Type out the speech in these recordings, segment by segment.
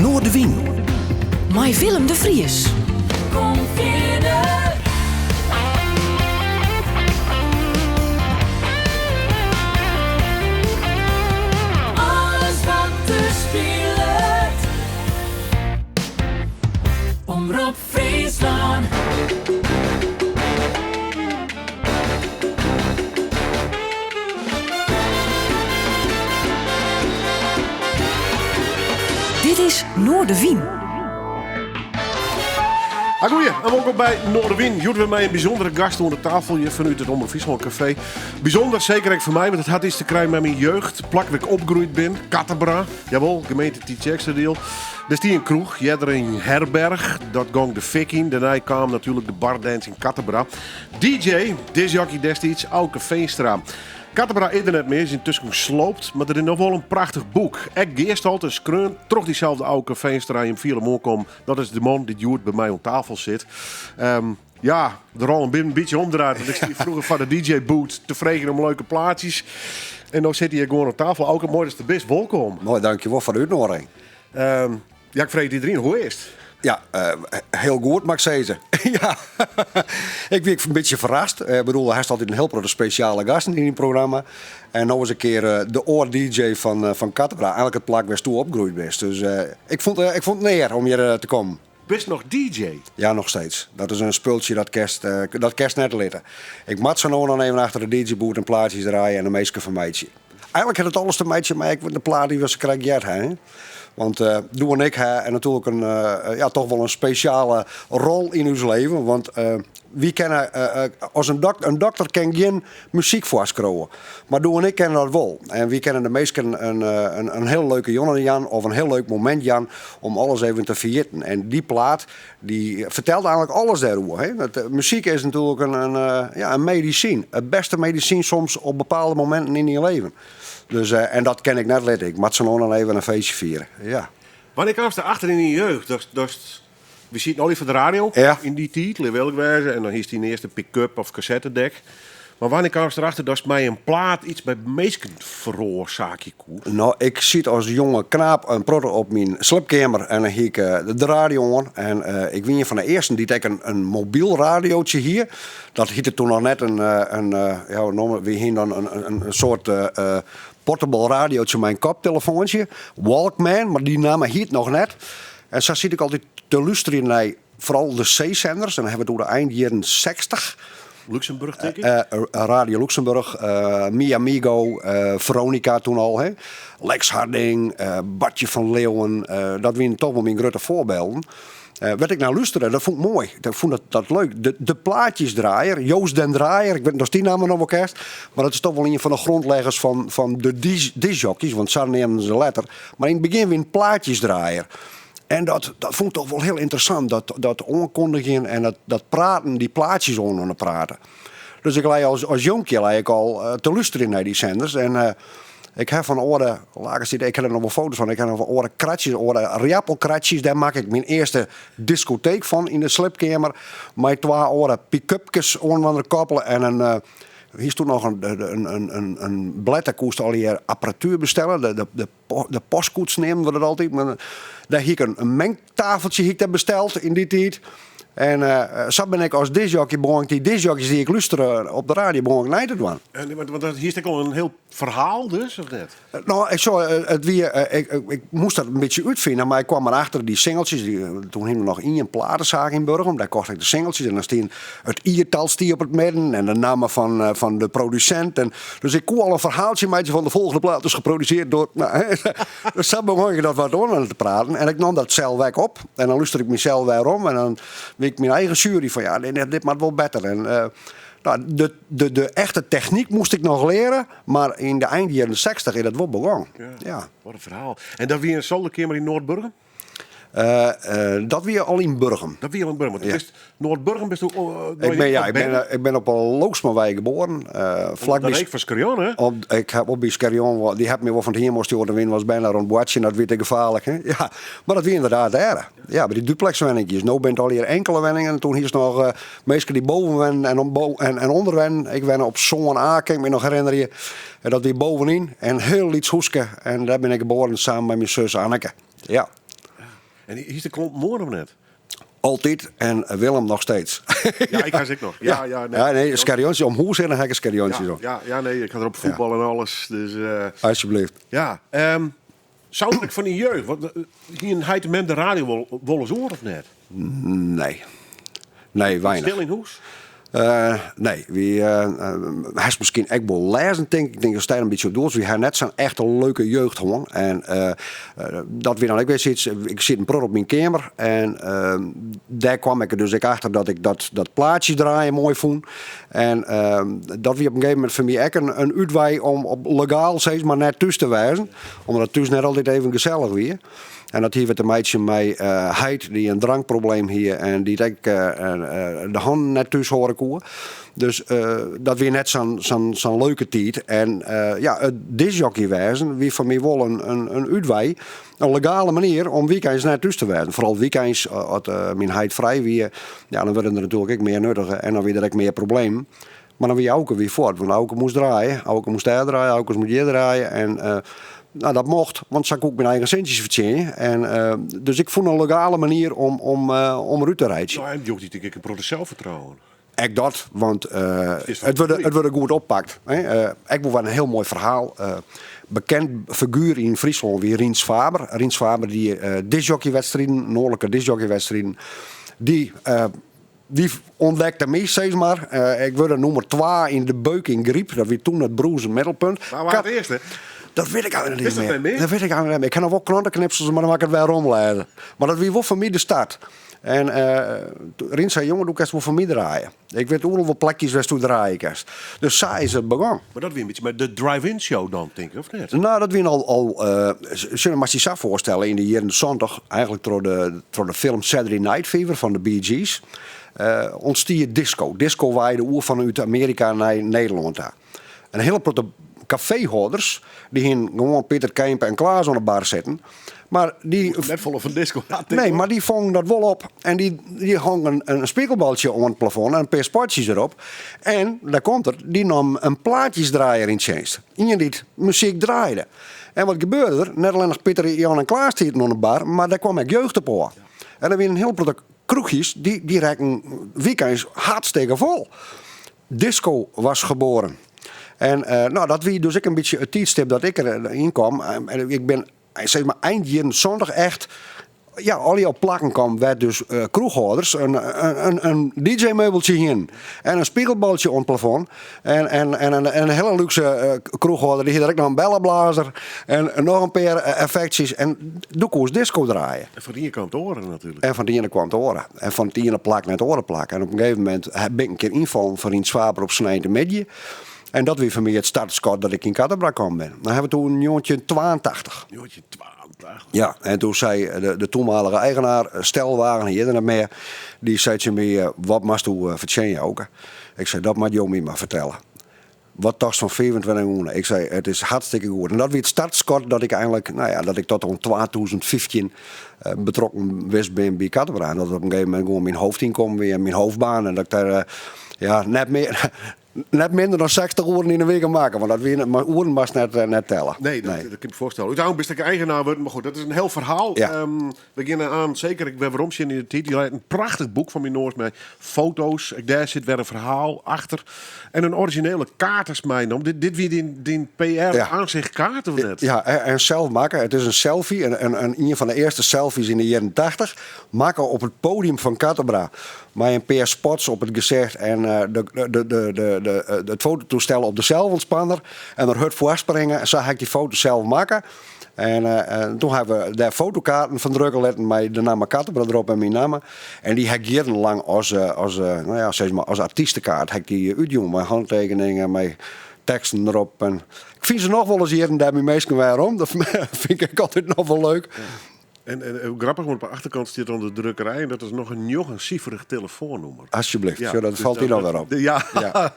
Noardewyn. Mei Willem de Vries. Kom fierder. Alles wat der spilet. Omrop Fryslân. Dit is Noardewyn. Goeie en wolkom by Noardewyn. Hjoed wer mei in bysûndere gast oan de tafel hjir fanút it Omrop Fryslân Kafee. Bysûnder, seker ek foar my, want it hat iets te krijen mei myn jeugd. Plak wêr't ik opgroeid bin, Kattenbra. Jawol, gemeente Tytsjerksteradiel. Der stie in kroech, earder in herberch. Dat gong de fik yn. Dêrnei kaam natuerlik de bardance yn Kattenbra. DJ, discjockey destiids, Auke Veenstra. Kattenbra is der net mear, is yntusken sloopt, mar der is noch wol in prachtich boek. Ek gearstald en skreaun troch dyselde Auke Veenstra. Jim fiele him oankommen, dat is de man dy't hjoed by my oan tafel sit. Ehm, ja, de rollen binne in bytsje omdraaid, want ik stie froeger foar de DJ-booth te freegjen om leuke plaatsjes. En no sit hy hjir gewoan oan tafel. Auke, moai datst der bist. Wolkom. Moai, dankjewol foar de útnoadiging. Ehm, ja, ik freegje iderien, hoe is it? Ja, eh, hiel goed, moat ik sizze. ja, ik wie in bytsje ferrast. Ik bedoel, hast altyd in hiel protte spesjale gasten yn dyn programma. En no ris in kear eh, de oar DJ fan, eh, fan Kattenbra. Eigentlik it plak wêr'tsto opgroeid bist. Dus ik fûn, ik fûn it in ear om hjir te kommen. Bist noch DJ? Ja, noch steeds. Dat is in spultsje dat kinst, dat kinst net litte. Ik moat sa no en dan even achter de DJ-booth in plaatsjes draaie en de minsken fermeitsje. Eigentlik hat it alles te meitsjen mei de plaat dy't we sakrekt heard ha. Hè? Want uh, doe en ik ha natuerlik in, uh, ja, toch wol in spesjale rol yn ús leven. Want uh, wy kinne, as in, dok in dokter kin gjin muzyk foarskriuwe. Mar doe en ik kinne dat wol. En wy kinne de minsken in, in, in hiel leuke jûn jaan of in hiel leuk momint jaan om alles even te ferjitten. En dy plaat dy fertelt eigentlik alles dêroer. Hè? Dat, muzyk is natuerlik in, in, ja, in medisyn. It bêste medisyn soms op bepaalde mominten yn dyn leven. Dus, en dat kin ik net litte. Ik moat sa no en dan even in feestje fiere. Ja. Wannear kaamst der achter yn dyn jeugd datst We sieten allegear foar de radio ja. yn dy tiid, lit wol wêze. En dan hiest dyn earste pick-up of kassettedek. Mar wannear kaamst derachter datst mei in plaat iets by minsken feroarsaakje koe? No, ik siet as jonge knaap in protte op myn sliepkeamer en dan hie ik eh, de radio oan. En eh, ik wie ien fan de earsten dy't ek in, in mobyl radiootje hie. Dat hiette toen noch net in, eh, in ja, hoe noem we hiene dan in, in, in soart portable radiootje mei in koptelefoantsje. Walkman, mar dy namme hie it noch net. En sa siet ik altyd te lústerjen nei foaral de C-senders. En dan hawwe we it oer de ein jierren 60. Luxemburg, tink ik? Eh, eh, Radio Luxemburg, eh, Mi Amigo, Veronica toen al. Hè? Lex Harding, Bartje van Leeuwen. dat wiene toch wol myn grutte foarbylden. Wêr't ik nei lústere, dat fûn ik moai. Ik fûn dat, dat leuk. De, de plaatjesdraaier, Joost den Draaier, ik wit net oftst dy namme noch wol kenst, mar dat is toch wol ien fan de grondleggers fan, fan de discjockeys, want sa neamden se letter. Mar yn it begjin wie in plaatjesdraaier. En dat, dat fûn ik toch wol hiel ynteressant, dat, dat oankondigjen en dat, dat praten, dy plaatsjes oan oan de praten. Dus ik lei as, as jonkje lei ik al eh, te lústerjen nei dy senders. En eh, ik ha fan oare, lagers ik ha der noch wol foto's fan, ik ha noch wol oare kratsjes, oare riappelkratsjes. Dêr makke ik myn earste diskoteek fan yn de sliepkeamer. Mei twa oare pick-upkes oan koppele en in, eh, Hiest toen noch in, in, in, in blêd, dêr koest allegear apparatuer bestelle. De, de, de, de postkoets neamden we dat altyd. Mar dêr hie ik in, in mengtafeltsje hie ik dêr besteld yn dy tiid. En eh, sa bin ik as discjockey begûn ik dy discjockeys dy't ik lústere op de radio begûn ik nei te dwaan. En, want, want hiest ek al in hiel ferhaal dus, of net? No, ik sei, it wie, ik, ik moast dat in bytsje útfine, mar ik kwam derachter, dy singeltsjes, dy, toen hiene we noch ien platesaak yn Burgum, dêr kocht ik de singeltsjes en dan stie it jiertal stie op it midden en de namme fan, fan de produsint. En, dus ik koe al in ferhaaltsje meitsje fan de folgjende plaat is geprodusearre troch. No, dus sa begûn ik dat wat oan te praten en ik naam dat sels ek op en dan lústere ik mysels werom en dan wie ik myn eigen sjuery fan ja, dit, dit moat wol better. En, uh, no, de, de, de echte technyk moast ik noch leare. Mar yn de ein jierren 60 is dat wol begûn. Ja. Ja. Wat in ferhaal. En dat wie in solderkeamer yn Noardburgum? Eh, eh, dat wie al yn Burgum. Dat wie al yn Burgum. Want ja. bist, Noardburgum bist oh, ik ben, ja, ik ben, ik ben op Looxmawei geboren. Uh, flak by fan Scherjon, hè? Op, ik ha op by Scherjon, dy hat my wol fan it hiem stjoerd en wyn was bijna rond boartsjen, dat wie te gefaarlik. Hè? Ja, mar dat wie ynderdaad dêr. Ja, by dy duplexwenningjes. No binne it allegear inkele wenningen. Toen hiest noch uh, minsken dy't boven wennen en, om, en, en ûnder wennen. Ik wenne op sân A, kin ik my noch herinnerje. En dat wie bovenyn. En hiel lyts húske. En dêr bin ik geboren samen mei myn sus Anneke. Ja. En is de klomp moai of net? Altyd en Willem noch steeds. Ja, ik ha se ek noch. Ja, ja, nee. Ja, nee, skerjontsje om hûs hinne ha ik in skerjontsje. Ja, ja, ja, nee, ik ha der op fuotbal en alles. Dus, Alsjeblieft. Ja, soundtrack fan dyn jeugd. Wat, hie heit en mem de radio wol, wolris oer of net? Nee. Nee, weinich. Stil yn hûs? Nee, wy hast miskien ek wol lêzen, tink ik. Ik tink dat dêr in bytsje op doelst. Wy ha net sa'n echte leuke jeugd hân. En dat wie dan ek wer sayts. Ik siet in protte op myn keamer en dêr kwam ik der dus ek achter dat ik dat, dat plaatsjes draaien moai fûn. En dat wie op in gegeven momint foar my ek in útwei om op legaal sis mar net thús te wêzen. Omdat it thús net altyd even gesellich wie. En dat hie wer te meitsjen mei heit dy't in drankprobleem hie en dy't ek de hannen net thús hâlde koe. Dus dat wie net sa'n sa'n sa'n leuke tiid. En ja, it discjockey wêzen wie foar my wol in útwei, in legale manier om wykeins net thús te wêzen. Foaral wykeins, as myn heit frij wie, ja, dan wurde der natuerlik ek mear nuttige en dan wie der ek mear problemen. Mar dan wie Auke wie fuort, want Auke moast draaie. Auke moast dêr draaie, Auke moast hjir draaie. En nou, dat mocht, want sa koe ik myn eigen sintsjes fertsjinje. En, dus ik fûn in legale manier om derút te reitsjen. Ja, en joech dy tink ik in protte selffertrouwen. Ek dat, want it wurde goed oppakt. Ek wol wer in hiel moai ferhaal. Bekend figuer yn Fryslân wie Rients Faber. Rients Faber die discjockeywedstriden, noardlike discjockeywedstriden. Dy Dy ûntdekte my, sis mar. Ik wurde nûmer twa yn de Beuk yn Gryp. Dat wie toen it brûnzen middelpunt. Wa waard it earste? Dat wit ik eigentlik Witst net dat mear. net mear? Dat wit ik eigentlik net mear. Ik ha noch wol kranteknipsels, mar dan moat ik it werom lêze. Mar dat wie wol foar my de start. En Rients sei, jonge, do kinst wol foar my draaie. Ik wit oeral wol plakjes wêr'tsto draaie kinst. Dus sa is it begûn. Mar dat wie in bytsje mei de drive-in show dan, tink ik, of net? Nou, dat wie al, sjoch, moatst dy sa foarstelle, yn de jierren 70, eigentlik troch de film Saturday Night Fever fan de Bee Gees, ûntstie disco. Disco waaide oer fanút Amearika nei Nederlân ta. In hiele protte kafeehâlders, dy hienen gewoan Pieter, Keimpe en Klaas oan de bar sitten. Mar dy. Net folle fan disco. Nee, mar dy fongen dat wol op. En dy, dy hongen in spiegelbaltsje oan it plafond en in pear spotjes derop. En, dêr komt er, dy nam in plaatjesdraaier yn tsjinst. Ien dy't muzyk draaide. En wat gebeurde der? Net allinnich Pieter, Jan en Klaas sieten oan de bar, mar dêr kwam ek jeugd op ôf. En der wienen in hiel protte kroechjes, dy, dy rekken wykeins hartstikke fol. Disco was geboren. En nou, dat wie dus ek in bytsje it tiidstip dat ik der yn kwam. En ik bin sis mar ein jierren 70 echt ja, allegear op plakken kaam wêr't dus kroechhâlders in DJ-meubeltsje hienen. En in spiegelbaltsje oan it plafond. En, en, en, en in hiele lúkse kroechhâlder dy hie der ek noch in belleblazer. En noch in pear effektsjes. En doe koest disco draaie. En fan it iene kwam it oare natuerlik. En fan it iene kwam it oare. En fan it iene plak nei it oare plak. En op in gegeven momint bin ik in kear ynfallen foar Rients Faber op sneintemiddei. En dat wie foar my it startskot dat ik yn Kattenbrak kaam bin. Dan hawwe we it oer 1982. 1982. Ja, en toen sei de toenmalige eigenaar, Stelwagen, hy is der net mear, dy sei tsjin my, wat moatsto fertsjinje, Auke? Ik sei, dat moat jo my mar fertelle. Wat tochtst fan 25 oere? Ik sei, it is hartstikke goed. En dat wie it startskot dat ik eigentlik, nou ja, dat ik tot oan 2015 betrokken west bin by Kattenbrak. En dat op in gegeven momint gewoan myn hoofdynkommen wie en myn hoofdbaan. En dat ik dêr ja, net mear, net minder dan 60 oeren yn 'e wike makke. Want dat wie, mar oeren moatst net telle. Nee, dat, dat kin ik my foarstelle. Uteinlik bist ek eigenaar wurden, mar goed, dat is in hiel ferhaal. Ja. We geane oan, seker ek wer werom sjen yn de tiid. Der leit in prachtich boek foar myn noas mei foto's. Ek dêr sit wer in ferhaal achter. En in orizjinele kaart hast meinommen. Dit, dit wie dyn, dyn PR-aansichtkaart, of net? Ja, en sels makke. It is in selfie, en ien fan de earste selfies yn de jierren 80. Makke op it podium fan Kattenbra. Mei in pear spots op it gesicht en de, de, de, de, de, it fototoestel op de selfontspanner. En der hurd foarspringe. Sa ha ik dy foto sels makke. En toen hawwe we dêr fotokaarten fan drukke litten mei de namme Kattenbra derop en myn namme. En dy ha ik jierrenlang as, as, nou ja, sis mar, as artystekaart ha ik dy útjûn mei hantekeningen, mei teksten derop. En ik fyn se noch wolris hjir en dêr by minsken werom. Dat fyn ik ek altyd noch wol leuk. En grappich, want op de achterkant stiet dan de drukkerij en dat is noch in njoggensiferich telefoannûmer. Alsjeblieft, ja, dat falt dy dan wer op. Ja. ja.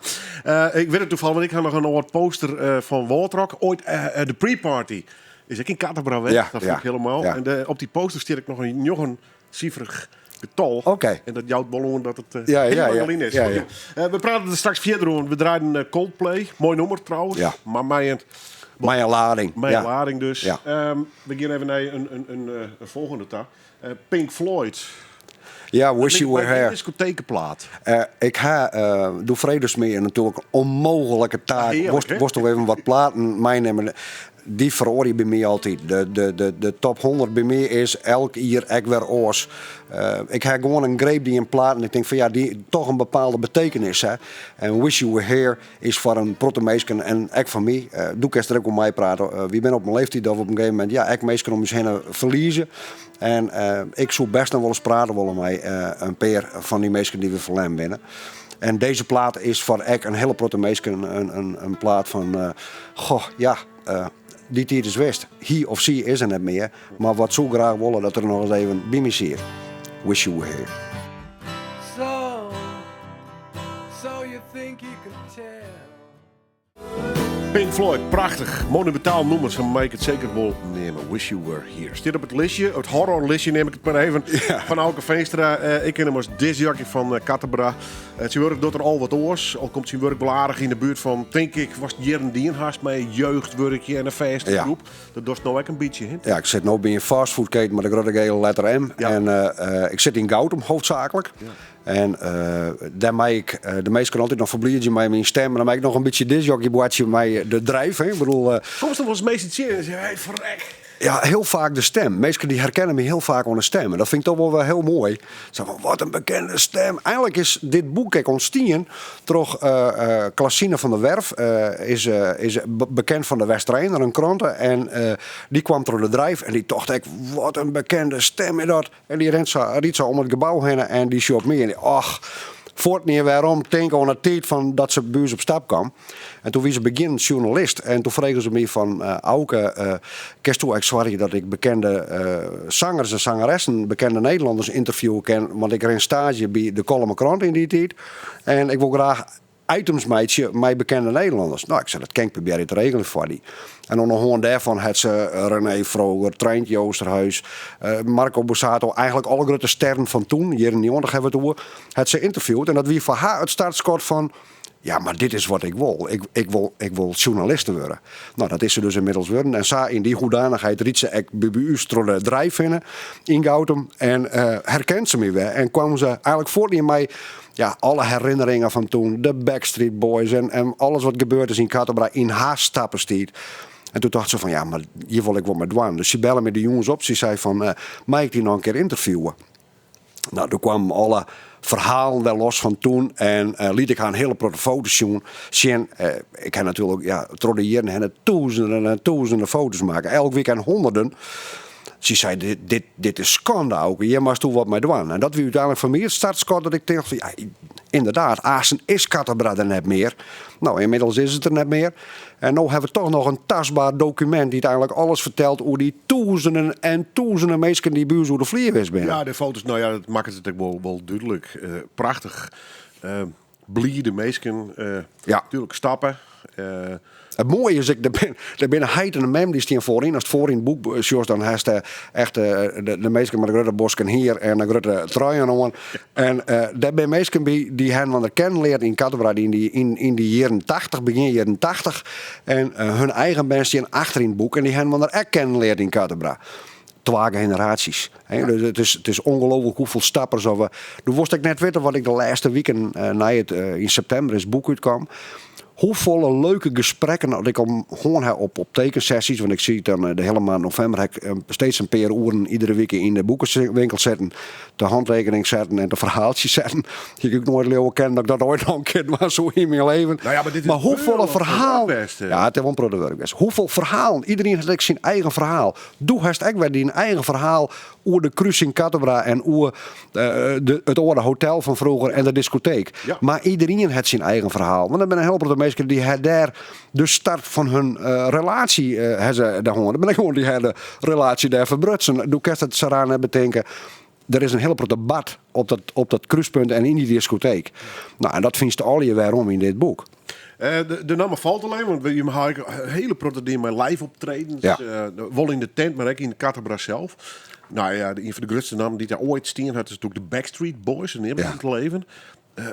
Ik wit it toevallig, want ik ha noch in âld poster fan Wâldrock. Oait de pre-party is ek yn Kattenbra west, ja, dat fyn ik hielendal. En de, op dy poster stiet ek noch in njoggensiferich getal. Oké. En dat jout wol oan dat it ja, ja, ja. is. Ja, ja. We prate der straks fierder oer. We draaiden Coldplay, moai nûmer trouwens. Ja. Mar mei in... Mei in lading. Mei in lading dus. Ja. We gean even nei in folgjende ta. Pink Floyd. Ja, Wish You Were Here. Diskotekenplaat. Ik ha, doe fregest my natuerlik in ûnmooglike taak. Wolst do even wat platen meinimme? Dy feroarje by my altyd. De top 100 by my is elk jier ek wer oars. Ik ha gewoan in greep dien platen. Ik tink fan ja, dy toch in bepaalde betekenis ha. En Wish You Were Here is foar in protte minsken en ek foar my, do kinst der ek oer meiprate, wy binne op in leeftiid dat we op in gegeven momint ja, ek minsken om ús hinne ferlieze. En ik soe best noch wolris prate wolle mei in pear fan dy minsken dy't we ferlern binne. En dizze plaat is foar ek in hiele protte minsken in plaat fan, goh, ja, dy tiid is west. Hy of sy is der net mear, mar wat soe graach wolle dat er noch ris even by my siet. Wish you were here. So, so you think you can tell. Pink Floyd, prachtich. Monumentaal nûmer, sa mei ik it seker wol neame. Wish You Were Here. Stiet op it listje, it horrorlistje neam ik it mar even, fan Auke Veenstra. Ik ken him as discjockey fan Kattenbra. Tsjintwurdich docht er al wat oars. Al komt syn wurk wol aardich yn de buert fan, tink ik, watst jierren dien hast mei jeugdwurkje en in fêste groep. Dat dochst no ek in bytsje, hè? Ja, ik sit no by in fastfoodketen mei de grutte gele letter M. En ik sit yn Goutum hoofdzaaklik. En dêr mei ik de minsken altyd noch ferbliidzje mei myn stim. En dan mei ik noch in bytsje discjockey boartsje mei de drijf. Hè. Ik bedoel, Komst der wolris minsken tsjin en sizze, hey, ferrek. Ja, hiel faak de stim. Minsken dy herkenne my hiel faak oan de stim. En dat fyn ik toch wol wer hiel moai. Sa fan, wat in bekende stim. Eigenlik is dit boek ek ûntstien troch Klasine van der Werf. Is bekend fan de Westereender, in krante. En dy kwam troch de drijf en dy tocht ek, wat in bekende stim is dat. En dy rint sa, rydt sa om it gebou hinne en dy sjocht my en dy, och, fuort nea wêrom, tink oan de tiid fan dat se by ús op stap kwam. En toen wie se begjinnend sjoernalist en toen frege se my fan, Auke, kinst do ek soargje dat ik bekende sangers en sangeressen, bekende Nederlanners ynterviewe kin, want ik rin staazje by de Kollumer Krant yn dy tiid en ik wol graach items meitsje mei bekende Nederlanners. No, ik sei, dat kin ik probearje te regeljen foar dy. En oan de hân dêrfan hat se René Froger, Trijntje Oosterhuis, Marco Borsato, eigenlik alle grutte sterren fan toen, jierren 90 hawwe we it oer, hat se ynterviewd. En dat wie foar har it startskot fan, ja, mar dit is wat ik wol. Ik wol, ik wol sjoernaliste wurde. No, dat is se dus ynmiddels wurden. En sa yn dy hoedanichheid rydt se ek by ús troch de drijf hinne yn Goutum. En herkent se my wer. En kwam se eigenlik fuort mei ja, alle herinneringen fan toen, de Backstreet Boys en alles wat gebeurd is yn Kattenbra yn har stapperstiid. En toen tocht se fan, ja, mar hjir wol ik wat mei dwaan. Dus sy belle my de jûns op, sy sei fan, mei ik dy noch in kear ynterviewe? No, doe kwamen alle ferhalen wer los fan toen en liet ik har in hiele protte foto's sjoen, sjen. Ik ha natuerlik, ja, troch de jierren hinne tûzenen en tûzenen foto's makke, elk wykein hûnderten. Sy sei, dit, dit, dit is skande, Auke, hjir moatst do wat mei dwaan. En dat wie úteinlik foar my it startskot dat ik tocht fan, ja, ynderdaad, aansten is Kattenbra der net mear. No, ynmiddels is it der net mear. En no hawwe we toch noch in tastber dokumint dy't eigenlik alles fertelt oer dy tûzenen en tûzenen minsken dy't by ús oer de flier west binne. Ja, de foto's, no ja, dat makket it ek wol dúdlik. Prachtich. Blide minsken, natuerlik stappe. It moaie is ek, der binne heit en mem dy stean foaryn. Ast foaryn it boek sjochst, dan hast echt de minsken mei de grutte bosken hier en de grutte truien oan. En dêr binne minsken by dy hawwe inoar kennen leard yn Kattenbra yn dy jierren 80, begjin jierren 80. En hun eigen bern stean achter yn it boek en dy hawwe inoar ek kennen leard yn Kattenbra. Twa generaasjes. Dus it is ûngelooflik hoefolle stappers of we. Do wolst ek net witte wat ik de lêste wiken nei it yn septimber is boek útkaam. Hoefolle leuke gesprekken dat ik al hân ha op tekensessies. Want ik siet dan de hiele maand novimber ha ik steeds in pear oeren iedere wike yn de boekenwinkel sitten. De handtekening setten en de ferhaaltsjes setten. Hie ik ek noait leauwe kinnen dat ik dat oait noch in kear dwaan soe yn myn leven. Nou ja, mar dit is Mar hoefolle wurk ferhalen. west, hè? Ja, it is wol in protte wurk west. Hoefolle ferhalen. Iederien hat ek syn eigen ferhaal. Do hast ek wer dyn eigen ferhaal oer de krusing Kattenbra en oer de, it âlde hotel fan froeger en de diskoteek. Ja. Mar iederien hat syn eigen ferhaal. Want der binne in hiel protte minsken dy ha dêr de start fan hun relaasje ha se dêr hân. Der binne ek gewoan dy ha de relaasje dêr ferbrutsen. Do kinst it sa raar net betinke. Der is in hiele protte bard op dat, op dat krúspunt en yn dy diskoteek. No, en dat fynst allegear werom yn dit boek. De namme falt al even, want we ha ek in hiele protte dien mei live optredens. Ja. Wol yn de tent, mar ek yn Kattenbra sels. No ja, ien fan de grutste nammen dy't dêr oait stien hat, is natuerlik de Backstreet Boys, en neam ik it al even.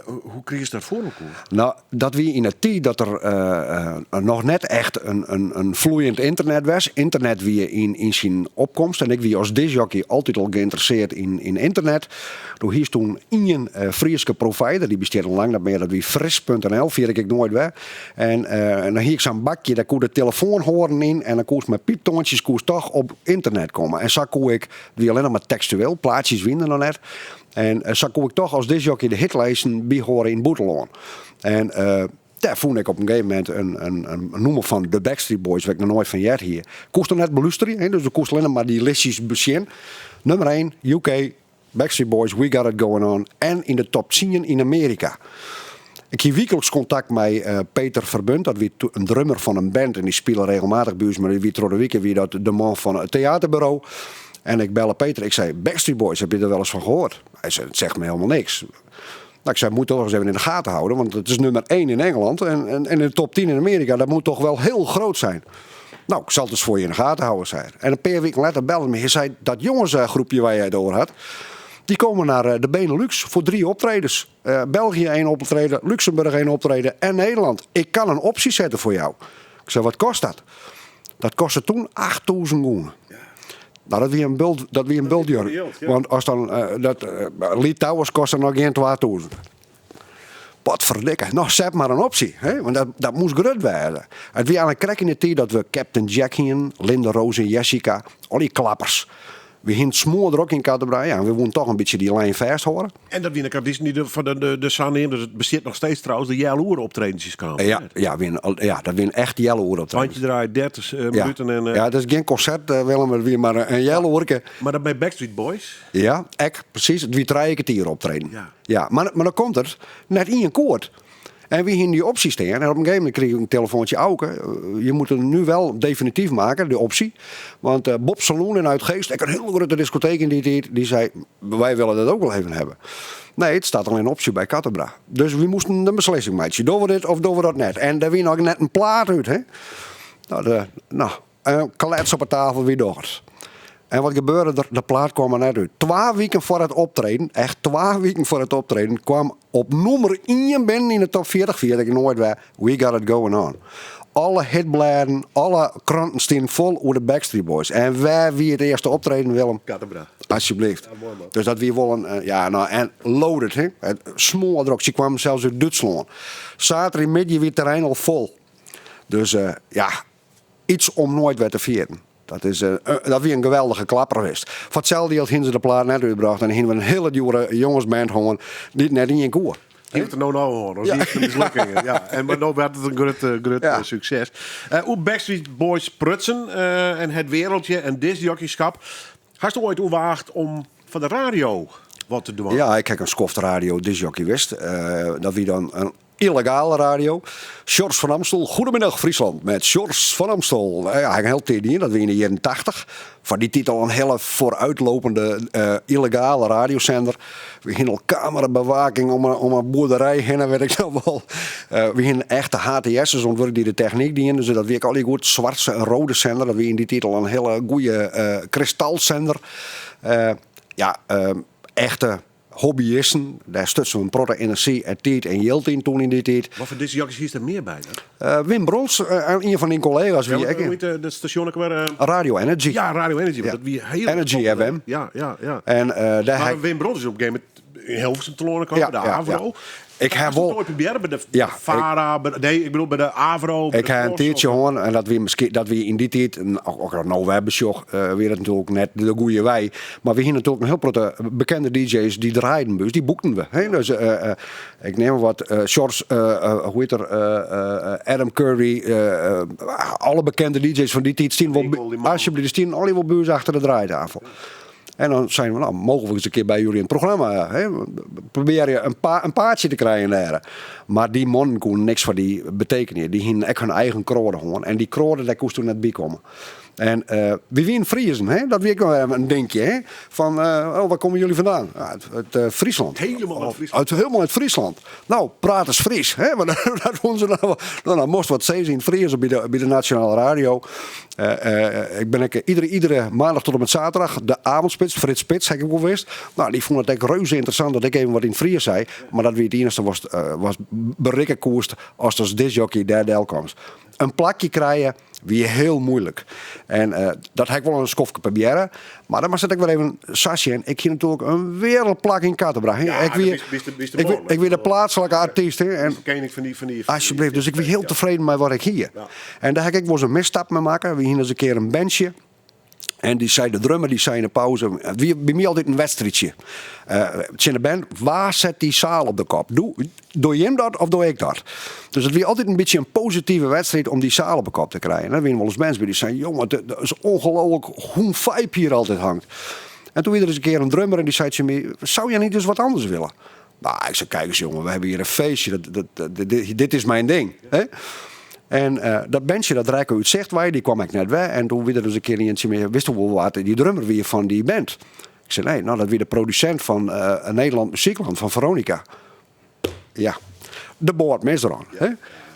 Hoe krigest dat foar elkoar? No, dat wie yn 'e tiid dat der noch net echt in floeiend ynternet was. Ynternet wie yn syn opkomst en ik wie as discjockey altyd al geïnteresseerd yn ynternet. Doe hiest toen ien Fryske provider, dy bestiet al lang net mear, dat wie fris.nl, ferjit ik noait wer. En dan hie ik sa'n bakje, dêr koe de telefoanhoarn yn en dan koest mei pyptoantsjes koest toch op ynternet komme. En sa koe ik, it wie allinnich mar tekstueel, plaatsjes wiene der noch net. En sa koe ik toch as discjockey de hitlijsten byhâlde yn it bûtenlân. En dêr fûn ik op in gegeven momint in nûmer fan de Backstreet Boys, wêr't ik noch noait fan heard hie. Koest noch net belústerje, hè, dus do koest allinnich mar dy listjes besjen. Nummer 1, UK, Backstreet Boys, We Got It Going On. En yn de top 10 yn Amearika. Ik hie wykliks kontakt mei Peter Verbunt, dat wie in drummer fan in band en dy spile regelmatich by ús, mar dy wie troch de wike wie dat de man fan it teaterburo. En ik belle Peter, ik sei, Backstreet Boys, heb je er wel eens van gehoord? Hij zei, het zegt me helemaal niks. Nou, ik zei, moet toch eens even in de gaten houden, want het is nummer 1 in Engeland en in de top 10 in Amerika, dat moet toch wel heel groot zijn. Nou, ik zal het eens voor je in de gaten houden, zei hij. En een paar weken later belde me, hij zei, dat jongensgroepje waar jij het over had, die komen naar de Benelux voor 3 optredens. België 1 optreden, Luxemburg 1 optreden en Nederland. Ik kan een optie zetten voor jou. Ik zei, wat kost dat? Dat kostte toen 8000 gûne. Nou, dat wie in bult, dat wie in bult, Jurk. Ja. Want as dan, dat, Lee Towers kostte noch gjin 2000. Potferdikke. No, set mar in opsje. Hè? Want dat moast grut wêze. It wie eigentlik krekt yn de tiid dat we Captain Jack hienen, Linde, Roos en Jessica. Al dy klappers. We hienen smoardrok yn Kattenbra, ja, en we woenen toch in bytsje dy lijn fêsthâlde. En dat wiene ek artysten dy't fan de saneamde, dat bestiet noch steeds trouwens, de healoere optredensjes kamen. Ja, ja, wiene al, ja, dat wiene echt healoere optredens. Bandje draaie, 30 minuten en, Ja, dat is gjin konsert, Willem, it wie mar in healoerke. Mar dat by Backstreet Boys? Ja, ek, presys. It wie trije kertier optreden. Ja. Ja, mar dan komt it, net ien koart. En wy hienen dy opsje stean. En op in gegeven momint krige ik in telefoantsje, Auke, je moet het nu wel definitief maken, de optie. Want Bob Saloon in Uitgeest, ek in hiel grutte diskoteek yn dy tiid, dy sei, wij willen dat ook wel even hebben. Nee, it staat al in opsje by Kattenbra. Dus wy moasten in beslissing meitsje. Dogge we dit of dogge we dat net? En dêr wie noch net in plaat út, hè? Nou, de, nou, in klets op 'e tafel, wy dogge it. En wat gebeurde der? De plaat kwam der net út. Twa wiken foar it optreden, echt twa wiken foar it optreden, kwam op nûmer ien binnen yn de top 40, ferjit ik noait wer, We Got It Going On. Alle hitblêden, alle kranten stienen fol oer de Backstreet Boys. En wêr wie it earste optreden, Willem? Kattenbra. Alsjeblieft. Ja, moai man. Dus dat wie wol in, ja, nou, en loaded, hè. Smoardrok, se kwamen sels út Dútslân. Saterdeimiddei wie it terrein al fol. Dus ja, iets om noait wer te ferjitten. Dat is, dat wie in geweldige klapper west. Foar itselde jild hiene se de plaat net útbrocht en hiene we in hiele djoere jongesband hân dy't net ien koe. Hiene we it der no no oan, as ien fan de mislukkingen. Ja, en mar no waard it in grut, grut sukses. Oer Backstreet Boys prutsen en het wereldje en discjockeyskap. Hast oait oerwaagd om foar de radio wat te dwaan? Ja, ik ha in skoft radio discjockey west. Dat wie dan in yllegale radio. Sjors van Amstel, Goedemiddag Friesland met Sjors van Amstel. Ja, ha ik in hiel tiid dien, dat wie yn de jierren 80. Foar dy tiid al in hiele foaruitlopende yllegale radiosender. We hienen al kamerabewaking om in boerderij hinne, wit ik noch wol. We hienen echte HTS'ers oan it wurk dy't de technyk dienen. Dus dat wie ek allegear goed. Zwarte en rode sender, dat wie yn dy tiid al in hiele goede kristalsender. Ja, echte hobbyisten, dêr stutsen we in protte enerzjy en tiid en jild yn toen yn dy tiid. Wat foar discjockeys hiest der mear by dan? Wim Brons, ien fan dyn kollega's wie ek. Hoe hiet dat stasjon ek wer? Radio Energy. Ja, Radio Energy, want dat wie hiel Energy FM. Ja, ja, ja. En dêr Mar Wim Brons is op in gegeven momint yn Hilversum telâne kaam, by de AVRO. Ik ha wol. Hast it probearre by de Ja, VARA, by de, nee, ik bedoel by de AVRO, by Ik de ha in Tros tiidsje of- hân en dat wie miskien, dat wie yn dy tiid, en as ik dat no wer besjoch, wie dat natuerlik net de goede wei. Mar we hiene natuerlik in hiel protte bekende DJ's dy't draaiden by ús, dy boekten we. Hè? Dus ik neam wat, Sjors, hoe hiet er, Adam Curry, alle bekende DJ's fan dy tiid stienen wol Winkel, die man. alsjeblieft, die stienen allegear wol by ús achter de draaitafel. En dan seinen we, nou, mogen we eens een keer bij jullie in het programma? Hè? Probeer je in paatsje te krijen dêr. Mar dy mannen koenen niks foar dy betekenje. Dy hienen ek hun eigen kroade hân. En dy kroade, dêr koesto net by komme. En wy wienen Friezen, hè? Dat wie ek noch even in dinkje, hè? Fan, oh, waar komen jullie vandaan? Ja, uit Friesland. Helemaal uit Friesland. Uit, helemaal uit Friesland. Nou, praat eens Fries, hè? Want dat vonden ze nou wel. Nou, dan moest wat zeggen in Fries bij de nationale radio. Ik ben ik iedere maandag tot en met zaterdag de avondspits, Frits Spits, heb ik wel wist. Nou, die vond het echt reuze interessant dat ik even wat in Fries zei. Maar dat wie het enige was berikken koerst als als discjockey daar del kwam. Een plakje krijgen wie heel moeilijk. En dat heb ik wel een skofje proberen. Maar dan was ik weer even sasje. En ik hier natuurlijk een wereldplak in Kattenbra. Ja, ik dat wie, is de ik man, wie, hè? ik wie de plaatselijke artiest. Hè. En Ken ik van die alsjeblieft. Dus ik ben heel Ja. tevreden met wat ik hier. Ja. En daar heb ik wel eens een misstap mee maken. We hier eens een keer een bandje. En die zei, de drummer die zei in de pauze, het wie bij mij altijd een wedstrijdje. In de band, waar zet die zaal op de kop? Doe je hem dat of doe ik dat? Dus het was altijd een beetje een positieve wedstrijd om die zaal op de kop te krijgen. En dan winnen wel eens mensen bij die zeiden, jongen, het is ongelooflijk hoe een vibe hier altijd hangt. En toen weer er eens een keer een drummer en die zei tegen mij, zou jij niet eens wat anders willen? Nou, ik zei, kijk eens jongen, we hebben hier een feestje, dit is mijn ding. Hè? En dat bandje, dat Rijko uit Zichtwij, die kwam ik net weg. En toen weer er dus een keer eentje meer, wist wel wat die drummer weer van die band. Ik zei, nee, nou, dat weer de producent van Nederland Muziekland, van Veronica. Ja, de boord mis eraan. Hè?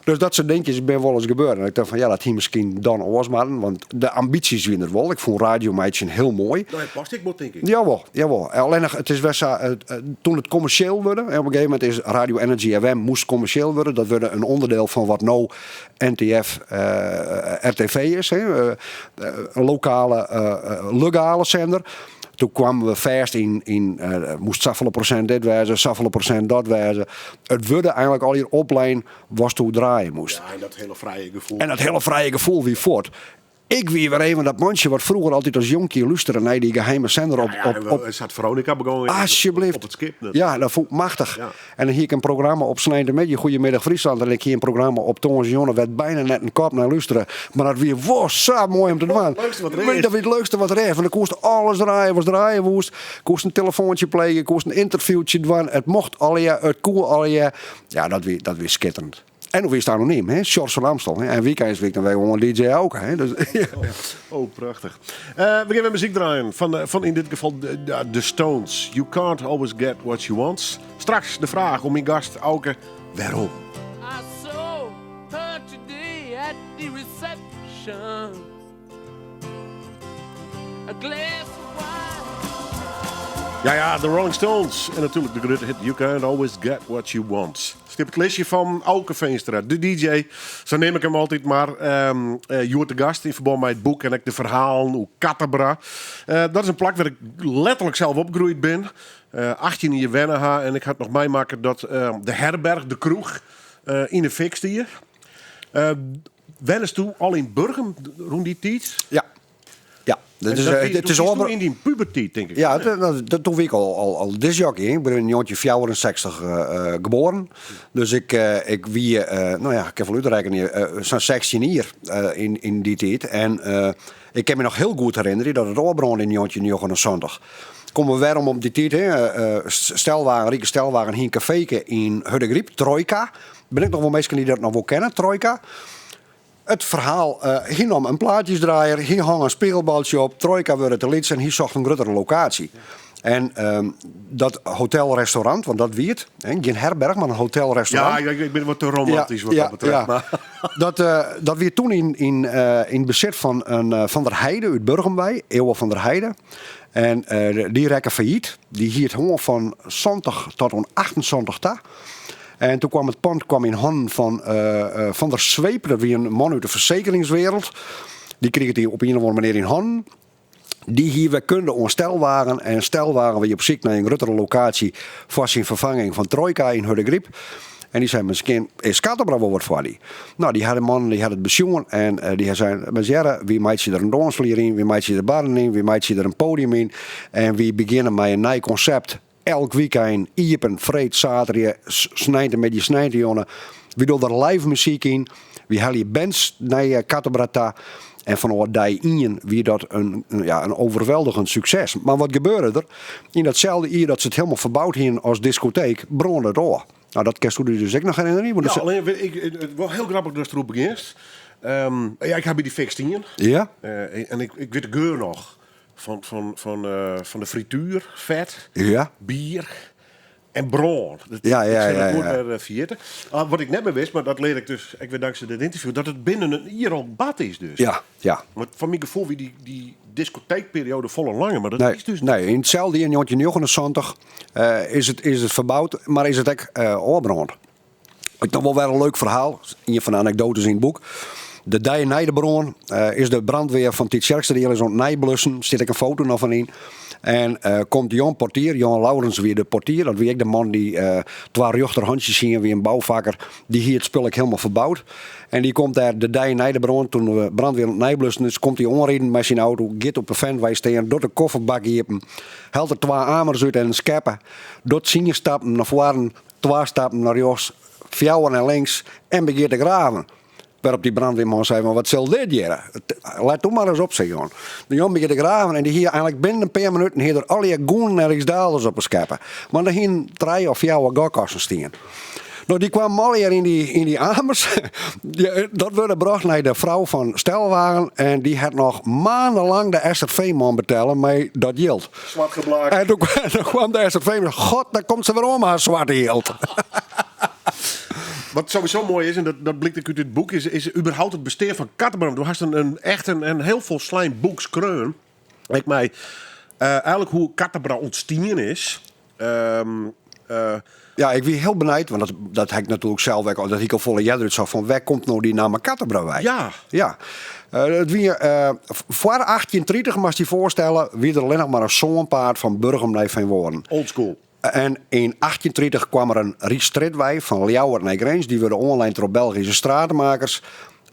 Dus dat soort dingetjes ben wel eens gebeurd. En ik dacht van, ja, dat hier misschien dan oors maken, want de ambities winnen er wel. Ik vond Radio Meidje heel mooi. Nou, het past ik moet, denk ik. Jawel, jawel. Alleen nog, het is best zo, toen het commercieel werd, en op een gegeven moment is Radio Energy FM moest commercieel worden. Dat werd een onderdeel van wat nou NTF RTV is. Hè. Een lokale, legale zender. Toen kwamen we vast in moest zoveel procent dit wijzen, zoveel procent dat wijzen. Het wurde eigenlijk al hier oplijn was toen draaien moest. Ja, en dat hele vrije gevoel. En dat hele vrije gevoel wie voort. Ik wie weer even dat mandje wat vroeger altijd als jonkie luisterde naar die geheime zender Ja, ja, en we zat Veronica begonnen Alsjeblieft. op het schip. Ja, dat vond ik machtig. Ja. En dan hier ik een programma op Snijder met je Goedemiddag Friesland. En ik hier een programma op Toons Jonne werd bijna net een kop naar luisteren. Maar dat weer was zo mooi om te doen. Het leukste wat er is. Dat weer het leukste wat er is. Want dan kost alles draaien, was draaien woest. Kost een telefoontje plegen, kost een interviewtje doen. Het mocht al ja, het koel al ja. Ja, dat weer schitterend. En hoe is het anoniem, hè? Sjors van Amstel. Hè? En weekends week dan wij gewoon DJ ook. Hè? Dus, ja. Oh, prachtig. We gaan weer muziek draaien van in dit geval de Stones. You can't always get what you want. Straks de vraag om mijn gast Auke, waarom? I saw her today at the reception. A glass of wine. Ja, ja, de Rolling Stones. En natuurlijk de grote hit You Can't Always Get What You Want. Stip het listje van Auke Veenstra, de DJ. Zo neem ik hem altijd maar. Joert de Gast in verband met het boek en ik de verhalen, hoe Kattenbra. Dat is een plak waar ik letterlijk zelf opgegroeid ben. 18 jaar wennen ha en ik had nog meemaken dat de herberg, de kroeg, in de fik stier. Wennis toe al in Burgum rond die tijd? Ja. Ja, dat En is, dat het is toen al in die puberteit, denk ik. Ja, dat toen ik al discjockey. Ik ben in 1964 geboren. Dus ik wie nou ja, ik heb wel uitrekenen, zo'n 16 jaar in die tijd. En ik kan me nog heel goed herinneren dat het oorbrandde in 1979. Komen we weer om op die tijd, hè? Stelwagen, Rieke Stelwagen, hier een caféke in Hurdegaryp, Trojka. Ben ik nog wel mensen die dat nog wel kennen, Trojka. Het verhaal, hier nam een plaatjesdraaier, hier hang een spiegelbaltje op, Trojka werd het lied en hier zocht een grotere locatie. En dat hotelrestaurant, want dat wie het, hè, geen herberg, maar een hotelrestaurant. Ja, ik ben wat te romantisch wat dat betreft. Maar. Dat werd toen in bezit van een Van der Heijden uit Burgenwei, Eeuwen van der Heijden. En die rekken failliet. Die hield honger van zondag tot een 28 ta. En toen kwam het pand in handen van Van der Zweep, dat wie een man uit de verzekeringswereld. Die kreeg het hier op een of andere manier in handen. Die hier we kunnen ontstelwagen. En stelwagen we op zoek naar een grotere locatie voor zijn vervanging van Trojka in Hurdegaryp. En die zei, misschien is Kattenbra wel wat voor die. Nou, die hadden man, die had het bezoen. En die zei, maar zeggen, wie maakt je er een dansvlier in, wie maakt je er barren in, wie maakt je er een podium in. En we beginnen met een nieuw concept. Elk weekend, iepen, vreed, zaterdag, snijden met je snijden, jongen. We doen er live muziek in. We halen je bands naar Kattenbra ta. En van die in wie dat een overweldigend succes. Maar wat gebeurde er? In datzelfde jaar dat ze het helemaal verbouwd hadden als discotheek, brandde het door. Nou, dat kan je dus ook nog herinneren. Want Ja, dat ze alleen, weet ik, het, het, wel heel grappig dat je erop begint. Ja, ik ha by dy fik stien. Ja? En ik, ik wit de geur noch. Fan de frituer, fet, Ja. bier en brân. Dat, Ja, ik ja, sil ja, it noait ja. wer ferjitte. Ah, wat ik net mear wist, mar dat lear ik dus ek wer tanksij dit ynterview, dat it binnen in jier al bard is dus. Ja, ja. Want foar myn gefoel wie dy, dy diskoteekperioade folle langer, mar dat Nee, is dus nee, yn itselde jier, 1979, is it ferboud, mar is it ek ôfbrând. Ek noch wol wer in leuk ferhaal, ien fan de anekdoates yn it boek. De dei nei de brân is de brandweer fan Tytsjerksteradiel is oan it neiblussen, stiet ek in foto noch fan yn. En komt Jan Portier, Jan Laurens wie de portier, dat wie ek de man dy't twa rjochterhantsjes hie, wie in boufakker, dy hie it spul ek hielendal ferboud. En dy komt dêr de dei nei de brân, toen de brandweer oan it neiblussen is, komt hy oanriden mei syn auto, giet op de fentwei stean, docht de kofferbak iepen, hellet der twa amers út en in skeppe, docht tsien stappen nei foaren, Twa stappen nei rjochts, fjouwer nei links en begjint te graven. Wêrop dy brandweerman sei fan wat sil dit hjirre? Let doe mar ris op, sei Jan. De Jan begjint te graven en dy hie eigenlik binnen in pear minuten hie er allegear gûnen en ryksdaalders op 'e skeppe. Want der hienen trije of fjouwer gokkassen stien. No, dy kwamen allegear yn dy, yn dy amers. Dat wurde brocht nei de frou fan Stelwagen en dy hat noch maandenlang de SRV-man betelle mei dat jild. Swart geblakt. En toen kwam de SRV en God, daar komt se wer oan mei har swarte jild. Wat sowieso moai is, en dat blykt ek út dit boek, is überhaupt it bestean fan Kattenburg. Do hast in echt in hiel folslein boek skreaun. Ek mei eigenlik hoe Kattenburg ûntstien is. Ja, ik wie hiel benijd, want dat ha ik natuerlik sels ek al, dat hie ik al folle earder útsocht, fan wêr komt no dy namme Kattenburg wei? Ja. Ja. It wie, foar 1830, moatst dy foarstelle, wie der allinnich mar in sânpaad fan Burgum nei Feanwâlden. Old school. En yn 1830 kwam der in Ryksstrjitwei fan Ljouwert nei Grins, dy wurde oanlein troch Belgyske stratenmakers.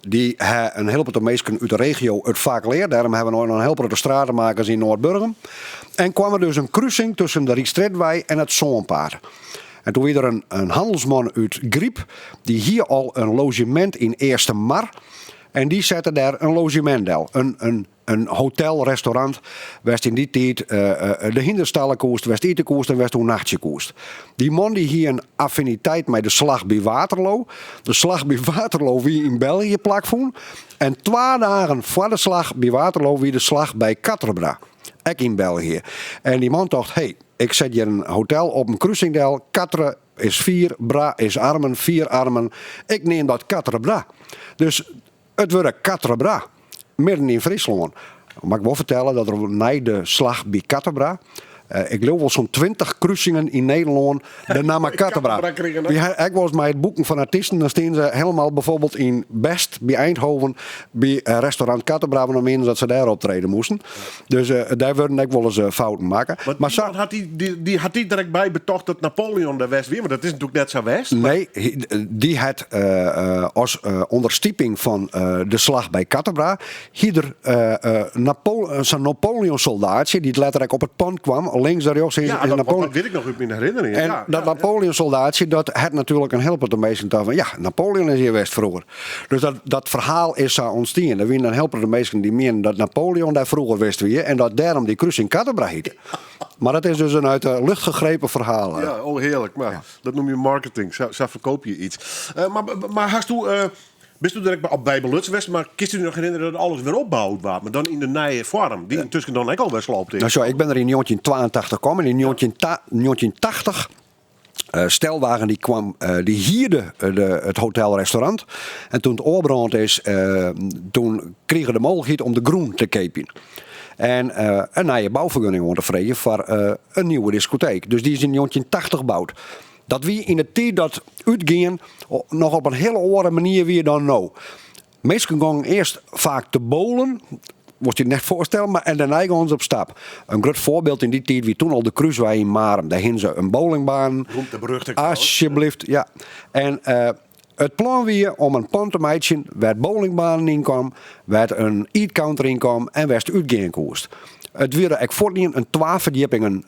Dy ha in hiel protte minsken út de regio it fak leard. Dêrom hawwe we no in hiel protte stratenmakers yn Noardburgum. En kwam der dus in krusing tusken de Ryksstrjitwei en it Sânpaad. En toen wie der in hannelsman út Gryp, dy hie al in lozjemint yn Eastermar. En dy sette dêr in lozjemint del. In hotel, restaurant, wêr'tst yn dy tiid de hynders stalle koest, wêr'tst ite koest en wêr'tst oernachtsje koest. Dy man dy hie in affiniteit mei de Slach by Waterloo. De Slach by Waterloo wie yn België plakfûn en twa dagen foar de Slach by Waterloo wie de Slach by Quatre-Bras, ek yn België. En dy man tocht, hey, ik set hjir in hotel op in krusing del, Quatre is vier, Bras is armen, vier armen, ik neam dat Quatre-Bras. Dus It wurde Quatre-Bras, midden yn Fryslân. Moat ik wol fertelle dat der nei de slach by Quatre-Bras, ik leau wol sa'n 20 krusingen yn Nederlân de namme Quatre-Bras. Wy ha ek wolris mei it boeken fan artysten, dan stean se helemaal bijvoorbeeld yn Best by Eindhoven by restaurant Quatre-Bras, want dan mienden se dat se dêr optrede moasten. Dus dêr wurden ek wolris fouten makke. Maar sa hat dy, dy, dy hat dy der ek by betocht dat Napoleon der west wie, want dat is natuerlik net sa west. Nee, dy hat as ûnderstiping fan de slach by Quatre-Bras hie der sa'n Napoleon-soldaatsje, dy't letter ek op it pand kwam, links en rjochts is Ja, dat, Napoleon. dat wit ik noch út myn herinnering. En ja, dat ja, Napoleon-soldaatsje, dat hat natuerlik in hiel protte minsken tocht fan, ja, Napoleon is hjir west froeger. Dus dat ferhaal is sa ûntstien. Der wienen in hiel protte minsken dy't mienden dat Napoleon dêr froeger west wie en dat dêrom dy krusing Quatre-Bras hiette. Mar dat is dus in uit de lucht gegrepen ferhaal. Ja, oh hearlik. Mar dat noem je marketing. Sa ferkoop je iets. Mar hasto, bisto der ek al by belutsen west, mar kinst dy noch herinnerje dat alles wer opboud waard, mar dan yn de nije foarm, dy't yntusken dan ek al wer sloopt is? Nou sjoch, ik bin der yn 1982 kommen. Yn 1980 Stelwagen dy kwam, dy hierde de, it hotel-restaurant. En toen it ôfbrând is, toen krige er de mooglikheid om de grûn te keapjen. En in nije boufergunning oan te freegjen foar in nieuwe diskoteek. Dus dy is yn 1980 boud. Dat wie yn de tiid dat útgean noch op in hiele oare manier wie dan no. Minsken gongen earst faak te bowlen, moatst dy net foarstelle, mar en dêrnei gongen se op stap. In grut foarbyld yn dy tiid wie toen al de Krúswei yn Marum. Dêr hienen se in bowlingbaan. Beroemd en beruchte. Asjebleaft, ja. En it plan wie om in pand te meitsjen wêr't bowlingbanen yn kaam, wêr't in eatcounter yn kaam en wêr'tst útgean koest. It wie ek fuortdien in twa ferdjippingen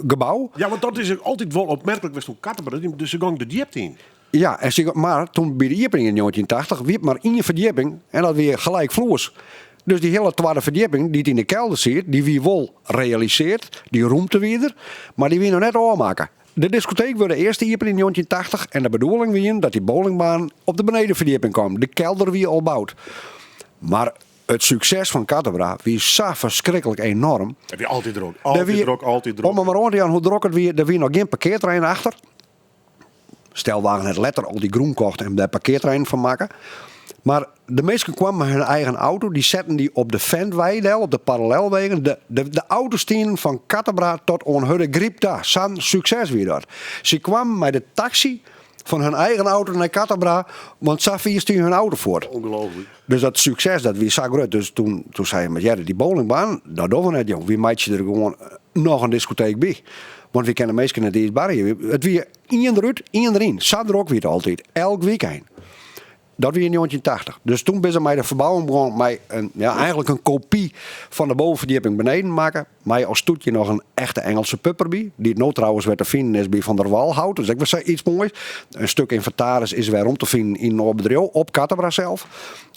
gebou. Ja, want dat is altyd wol opmerklik west oan Kattenburg, dus se gongen de djipte yn. Ja, en se, mar toen by de iepening yn 1980 wie it mar ien ferdjipping en dat wie gelijkvloers. Dus dy hiele twadde ferdjipping dy't yn de kelder siet, dy wie wol realiseard, dy rûmte wie der, mar dy wie noch net ôfmakke. De diskoteek wurde earst iepen yn 1980 en de bedoeling wie dat dy bowlingbaan op de benedenferdjipping kaam. De kelder wie al boud. Mar it sukses fan Kattenbra wie sa ferskriklik enorm. It wie altyd drok, altyd drok, altyd drok. Om mar oan te jaan hoe drok it wie, der wie noch gjin parkearterrein achter. Stelwagen hat letter al dy grûn kocht en dêr parkearterreinen fan makke. Mar de minsken kwamen mei hun eigen auto, dy setten dy op de Ventwei del, op de parallelwegen. De, de, de auto's stienen fan Kattenbra tot oan Hurdegaryp ta. Sa'n sukses wie dat. Sy kwamen mei de taksy fan hun eigen auto nei Kattenbra, want sa fier stie hun auto fuort. Ongelooflijk. Dus dat sukses dat wie sa grut. Dus toen, toen sei maar ja, dy bowlingbaan, dat dogge we net jong. Wy meitsje der gewoan noch in diskoteek by. Want wy kinne de minsken net iens barje. It wie ien derút, ien deryn. Sa drok wie it altyd. Elk weekend. Dat wie yn 1980. Dus toen binne se mei de ferbouwing begûn mei in, ja, eigentlik in kopy fan de bovenverdieping beneden makke. Mei as toetje noch in echte Engelse pub derby, dy't no trouwens wer te finen is by Van der Walhout. Dus ek wer sa iets moais. In stuk ynventaris is wer om te finen yn in oar bedriuw, op Kattenbra sels.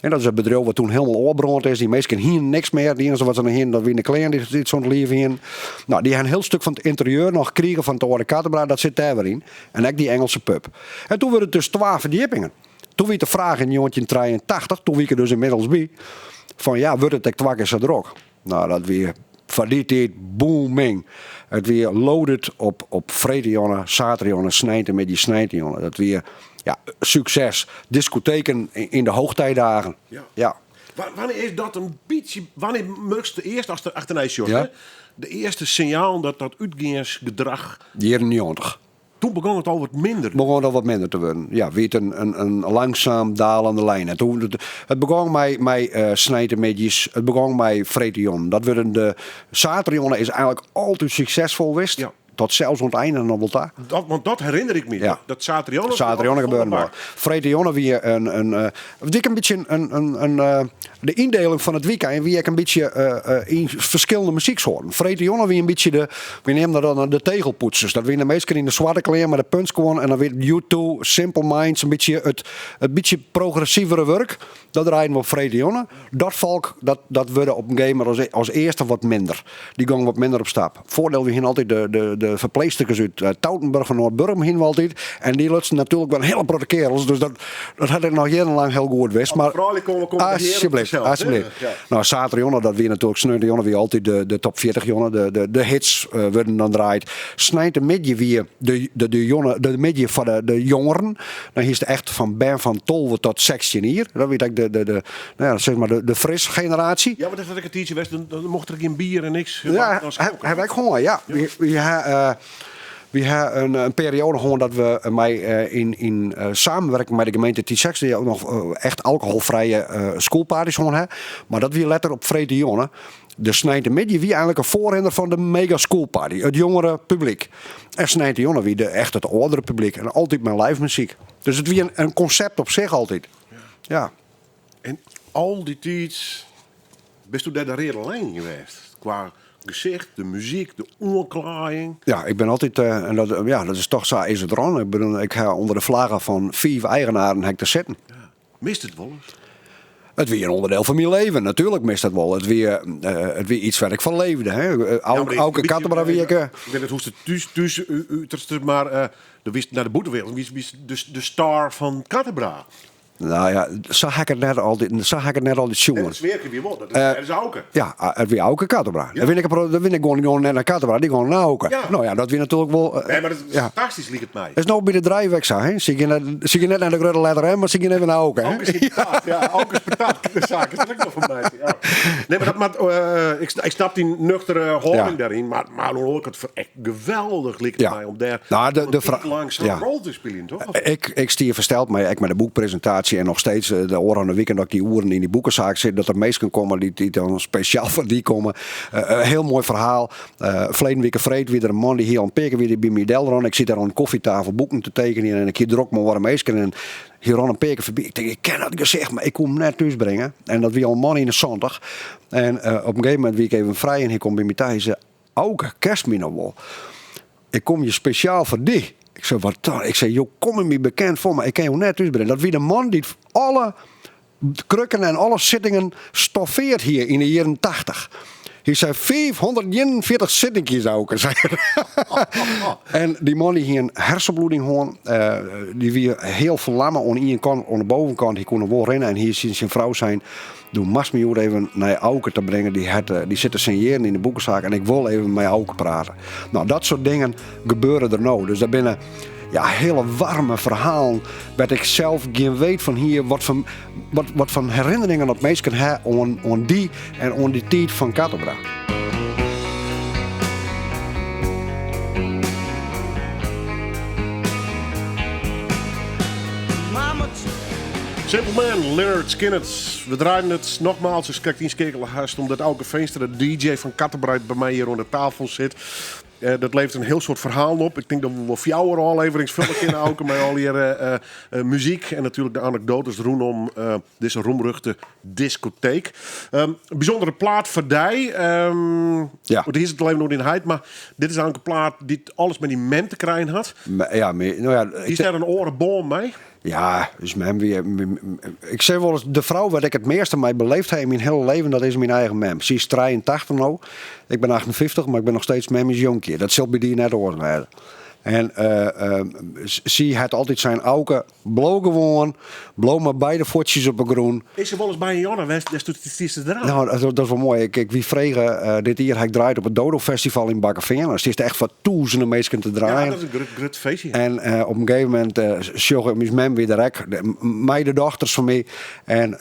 En dat is it bedriuw wat toen hielendal ôfbrând is. Dy minsken hienen niks mear. It ienige wat se noch hienen, dat wiene de klean dy't se oan it liif hienen. Nou, dy ha in hiel stuk fan it ynterieur noch krigen fan it âlde Kattenbra. Dat sit dêr wer yn. En ek dy Engelse pub. En toen wurde it dus twa ferdjippingen. Toen wie de fraach yn 1983, toen wie ik der dus ynmiddels by, fan ja, wurdt it ek twa kear sa drok? Nou, dat wie foar dy tiid booming. It wie loaded op, op freedtejûn, saterdeitejûn, sneintemiddei, sneintejûn. Dat wie ja, sukses. Diskoteken yn de hoogtijdagen. Ja. Ja. Wannear is dat in bytsje, wannear murkst de earste, ast der achternei sjochst, Ja. hè? De earste sinjalen dat dat útgeansgedrach Jierren 90. Toen begûn it al wat minder. Begûn it al wat minder te wurden. Ja, wie it in, in, in langzaam dalende lijn. En toen, it, it begûn mei, mei uh, sneintemiddeis, it begûn mei freedtejûn. Dat wurden de saterdeitejûn is eigentlik altyd suksesfol west. Ja. Tot sels oan it ein noch wol ta. Dat, want dat herinner ik my. Ja. Dat saterdeitejûn. Saterdeitejûn gebeuren wel. Freedtejûn wie in, in, uh, wie in bytsje in, in, in, uh, de yndeling fan it wykein wie ek in bytsje uh, yn ferskillende muzyksoarten. Freedtejûn wie in bytsje de, we neamden dat dan de tegelpoetsers. Dat wiene de minsken yn de swarte klean mei de puntskuon en dan wie U2, Simple Minds, in bytsje it, it bytsje progressivere wurk. Dat draaiden we op freedtejûn. Dat folk, dat, dat wurde op in gegeven moment as, as earste wat minder. Dy gongen wat minder op stap. Foardiel, we hiene altyd de, de, de ferpleechsterkes út eh, Toutenburg fan Noardburgum hiene we altyd. En dy lutsen natuerlik wer in hiele protte kearels. Dus dat, dat hat ek noch jierrenlang hiel goed west. Mar froulju komme, komme de hearen Alsjeblieft, fansels, hè? alsjeblieft. Ja. Nou, saterdeitejûn, dat wie natuerlik sneontejûn, wie altyd de, de top 40 jûn. De, de, de hits eh, wurden dan draaid. Sneintemiddei wie de, de, de, jonge, de middei foar de, de jongeren. Dan hiest echt fan bern fan 12 tot 16 jier. Dat wie ek de, de, de, nou ja, zeg maar de, de fris generatie. Ja, want dat had ik een tiidsje west, dan, dan mocht der gjin bier en niks. Ja, Dan ha wy hân, ja. Wy, wy ha, eh, wy ha in, in perioade hân dat we mei, eh, yn, yn eh, samenwerking mei de gemeente Tytsjerksteradiel ook noch eh, echt alkoholfrije eh skûlparty's hân ha. Mar dat wie letter op freedtejûn. De sneintemiddei wie eigentlik in foarrinner fan de mega skûlparty, it jongere publyk. En sneintejûn wie de echt it âldere publyk en altyd mei live muzyk. Dus it wie in, in konsept op sich altyd. Ja. En al dy tiid bisto dêr de reade lijn yn west? Kwa gesicht, de muzyk, de oanklaaiïng. Ja, ik bin altyd, eh, en dat, ja, dat is toch sa is it deroan. Ik bedoel, ik ha ûnder de flagge fan fiif eigenaren ha ik te sitten. Ja. Mist it wolris? It wie in ûnderdiel fan myn leven, natuerlik mist dat wol. It wie, eh, it wie iets wêr't ik fan leefde. Hè. Ja, maar Auke Kattenbra wie ik. Ik weet net hoe'tst it thús, thús uterste, mar eh, do wiest nei de bûtenwereld, wiest, wiest de, de star fan Kattenbra. Nou ja, sa ha ik it net altyd, sa ha ik it net altyd sjoen. En it sfearke wie wol, dat is, dat is Auke. Ja, it wie Auke Kattenbra. Ja. Dan bin ik, dan bin ik gewoan, gewoan net nei Kattenbra, dy gewoan nei Auke. Ja. Nou ja, dat wie natuerlik wol. Nee, mar dat is ja. fantastysk, liket my. Is no by de Drijfweg sa, hè? Se gean net, se gean net nei de grutte letter M, mar se gean even nei Auke. Hè? Auke's patat, ja, Auke's patat. De saak is der ek noch foar my. Ja. Nee, mar dat moat, eh, ik, ik snap dy nuchtere hâlding Ja. dêryn, mar, mar oan de oare kant echt geweldich liket Ja. my om dêr Nou, de- om de in fra- lang sa'n ja. rol te spyljen, toch? Ik, ik stie fersteld mei, ek mei de boekpresintaasje en noch steeds eh, de oare wiken dat ik dy oeren yn dy boekesaak sit, dat der minsken komme dy't, dy't dan spesjaal foar dy komme. Eh, in hiel moai ferhaal. Eh ferleden wike freed wie der in man dy hie al in pear kear wie dy by my delrûn. Ik siet dêr oan de kofjetafel boeken te tekenjen en ik hie drok mei oare minsken en hy rûn in pear kear foarby. Ik tink, ik ken dat gesicht, mar ik koe him net thús bringe. En dat wie al in man yn de 70. En eh, op in gegeven momint wie ik even frij en hy komt by my ta. Hy sei, Auke, kenst my noch wol? Ik kom hjir spesjaal foar dy. Ik sei, wat dan? Ik sei, jo komme my bekend foar, mar ik kin jo net thúsbringe. Dat wie de man dy't alle krukken en alle sittingen stoffeard hie yn de jierren 80. Hy sei 541 sittinkjes, Auke, sei er. En dy man dy hie in hersenbloeding hân. Dy wie hiel ferlamme oan ien kant, oan de bovenkant. Hy koe noch wol rinne en hy hie tsjin syn frou sein, Do moatst my hjoed even nei Auke ta bringe, dy hat, dy sit te sinjearen yn de boekesaak en ik wol even mei Auke prate. No, dat soart dingen gebeure der no. Dus dat binne ja, hiele waarme ferhalen wêr't ik sels gjin weet fan hie wat fan, wat, wat fan herinneringen dat minsken ha oan, oan dy en oan dy tiid fan Kattenbra. Simple Man, Lynyrd Skynyrd. We draaiden it nogmaals ris krekt ynskeakele hast omdat Auke Veenstra, de DJ fan Kattenbra, by my hjir oan de tafel sit. Eh, dat leveret in hiel soad ferhalen op. Ik tink dat we wol fjouwer ôfleverings fulle kinne, Auke, mei al hjir eh, eh, muzyk en natuerlik de anekdoates rûnom eh, dizze roemruchte diskoteek. Um, bysûndere plaat foar dy. Um, Ja. Want hier is it even oer dyn heit, mar dit is in plaat dy't alles mei dyn mem te krijen hat. Ja, no ja, ik Is dêr in oare bân mei? Ja, ús mem wie. Ik sis wolris, de frou wêr't ik it measte mei beleefd ha yn myn hiele leven, dat is myn eigen mem. Sy is 83 no. Ik bin 58, mar ik bin noch steeds memmy's jonkje. Dat sil by dy net oars wêze. En sy hat altyd sein, Auke, bliuw gewoan, bliuw mei beide fuotsjes op 'e grûn. Is se wolris by in jûn west, dêr'tsto stiest te draaien? No, dat is wol moai. Ik wie frege, dit jier ha ik draaid op it Dodo Festival yn Bakkefean. Dan stiest echt foar tûzenen minsken te draaien. Ja, dat is in grut, grut feestje. En op in gegeven momint sjoch ik, myn mem wie der ek, mei de dochters fan my. En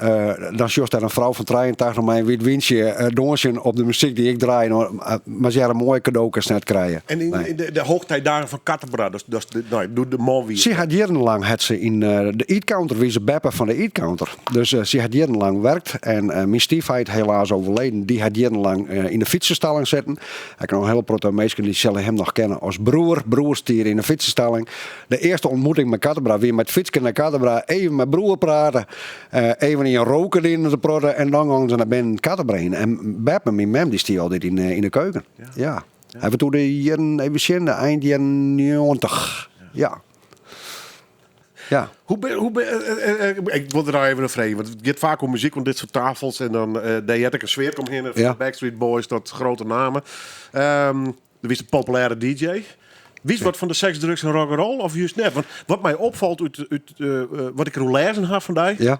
dan sjochst dêr in frou fan 83 mei in wyt wyntsje dânsjen op de muzyk dy't ik draai. No, mar se har in moaier kado kinst net krije. En yn Nee. de hoogtijdagen fan Kattenbra, dat is de, no, doe de man wie. Sy hat jierrenlang hat se yn de eatcounter, wie se beppe fan de eatcounter. Dus sy hat jierrenlang werkt. En myn styfheit, helaas overleden, dy hat jierrenlang yn de fytsestalling sitten. Ik noch in hiele protte minsken dy sille him noch kenne as broer. Broer stie yn de fytsestalling. De earste ontmoeting mei Kattenbra wie mei it fytske nei Kattenbra, even mei broer prate, even ien roke yn de protte en dan gongen se nei binnen Kattenbra yn. En beppe, myn mem, dy stie altyd yn de keuken. Ja. Hawwe we doe de jierren, even sjen, de ein jierren 90. Ja. Ja. Hoe ben, hoe ben, eh, eh, eh, ik wol der even in freegje, want it giet faak om muzyk oan dit soart tafels en dan dêr heart ek in sfear omhinne fan de Backstreet Boys tot grote namen. Do wiest in populêre DJ. Wist wat fan de seks, drugs en rock'n'roll of just net? Want wat my opfalt út, út wat ik deroer lêzen ha fan dy,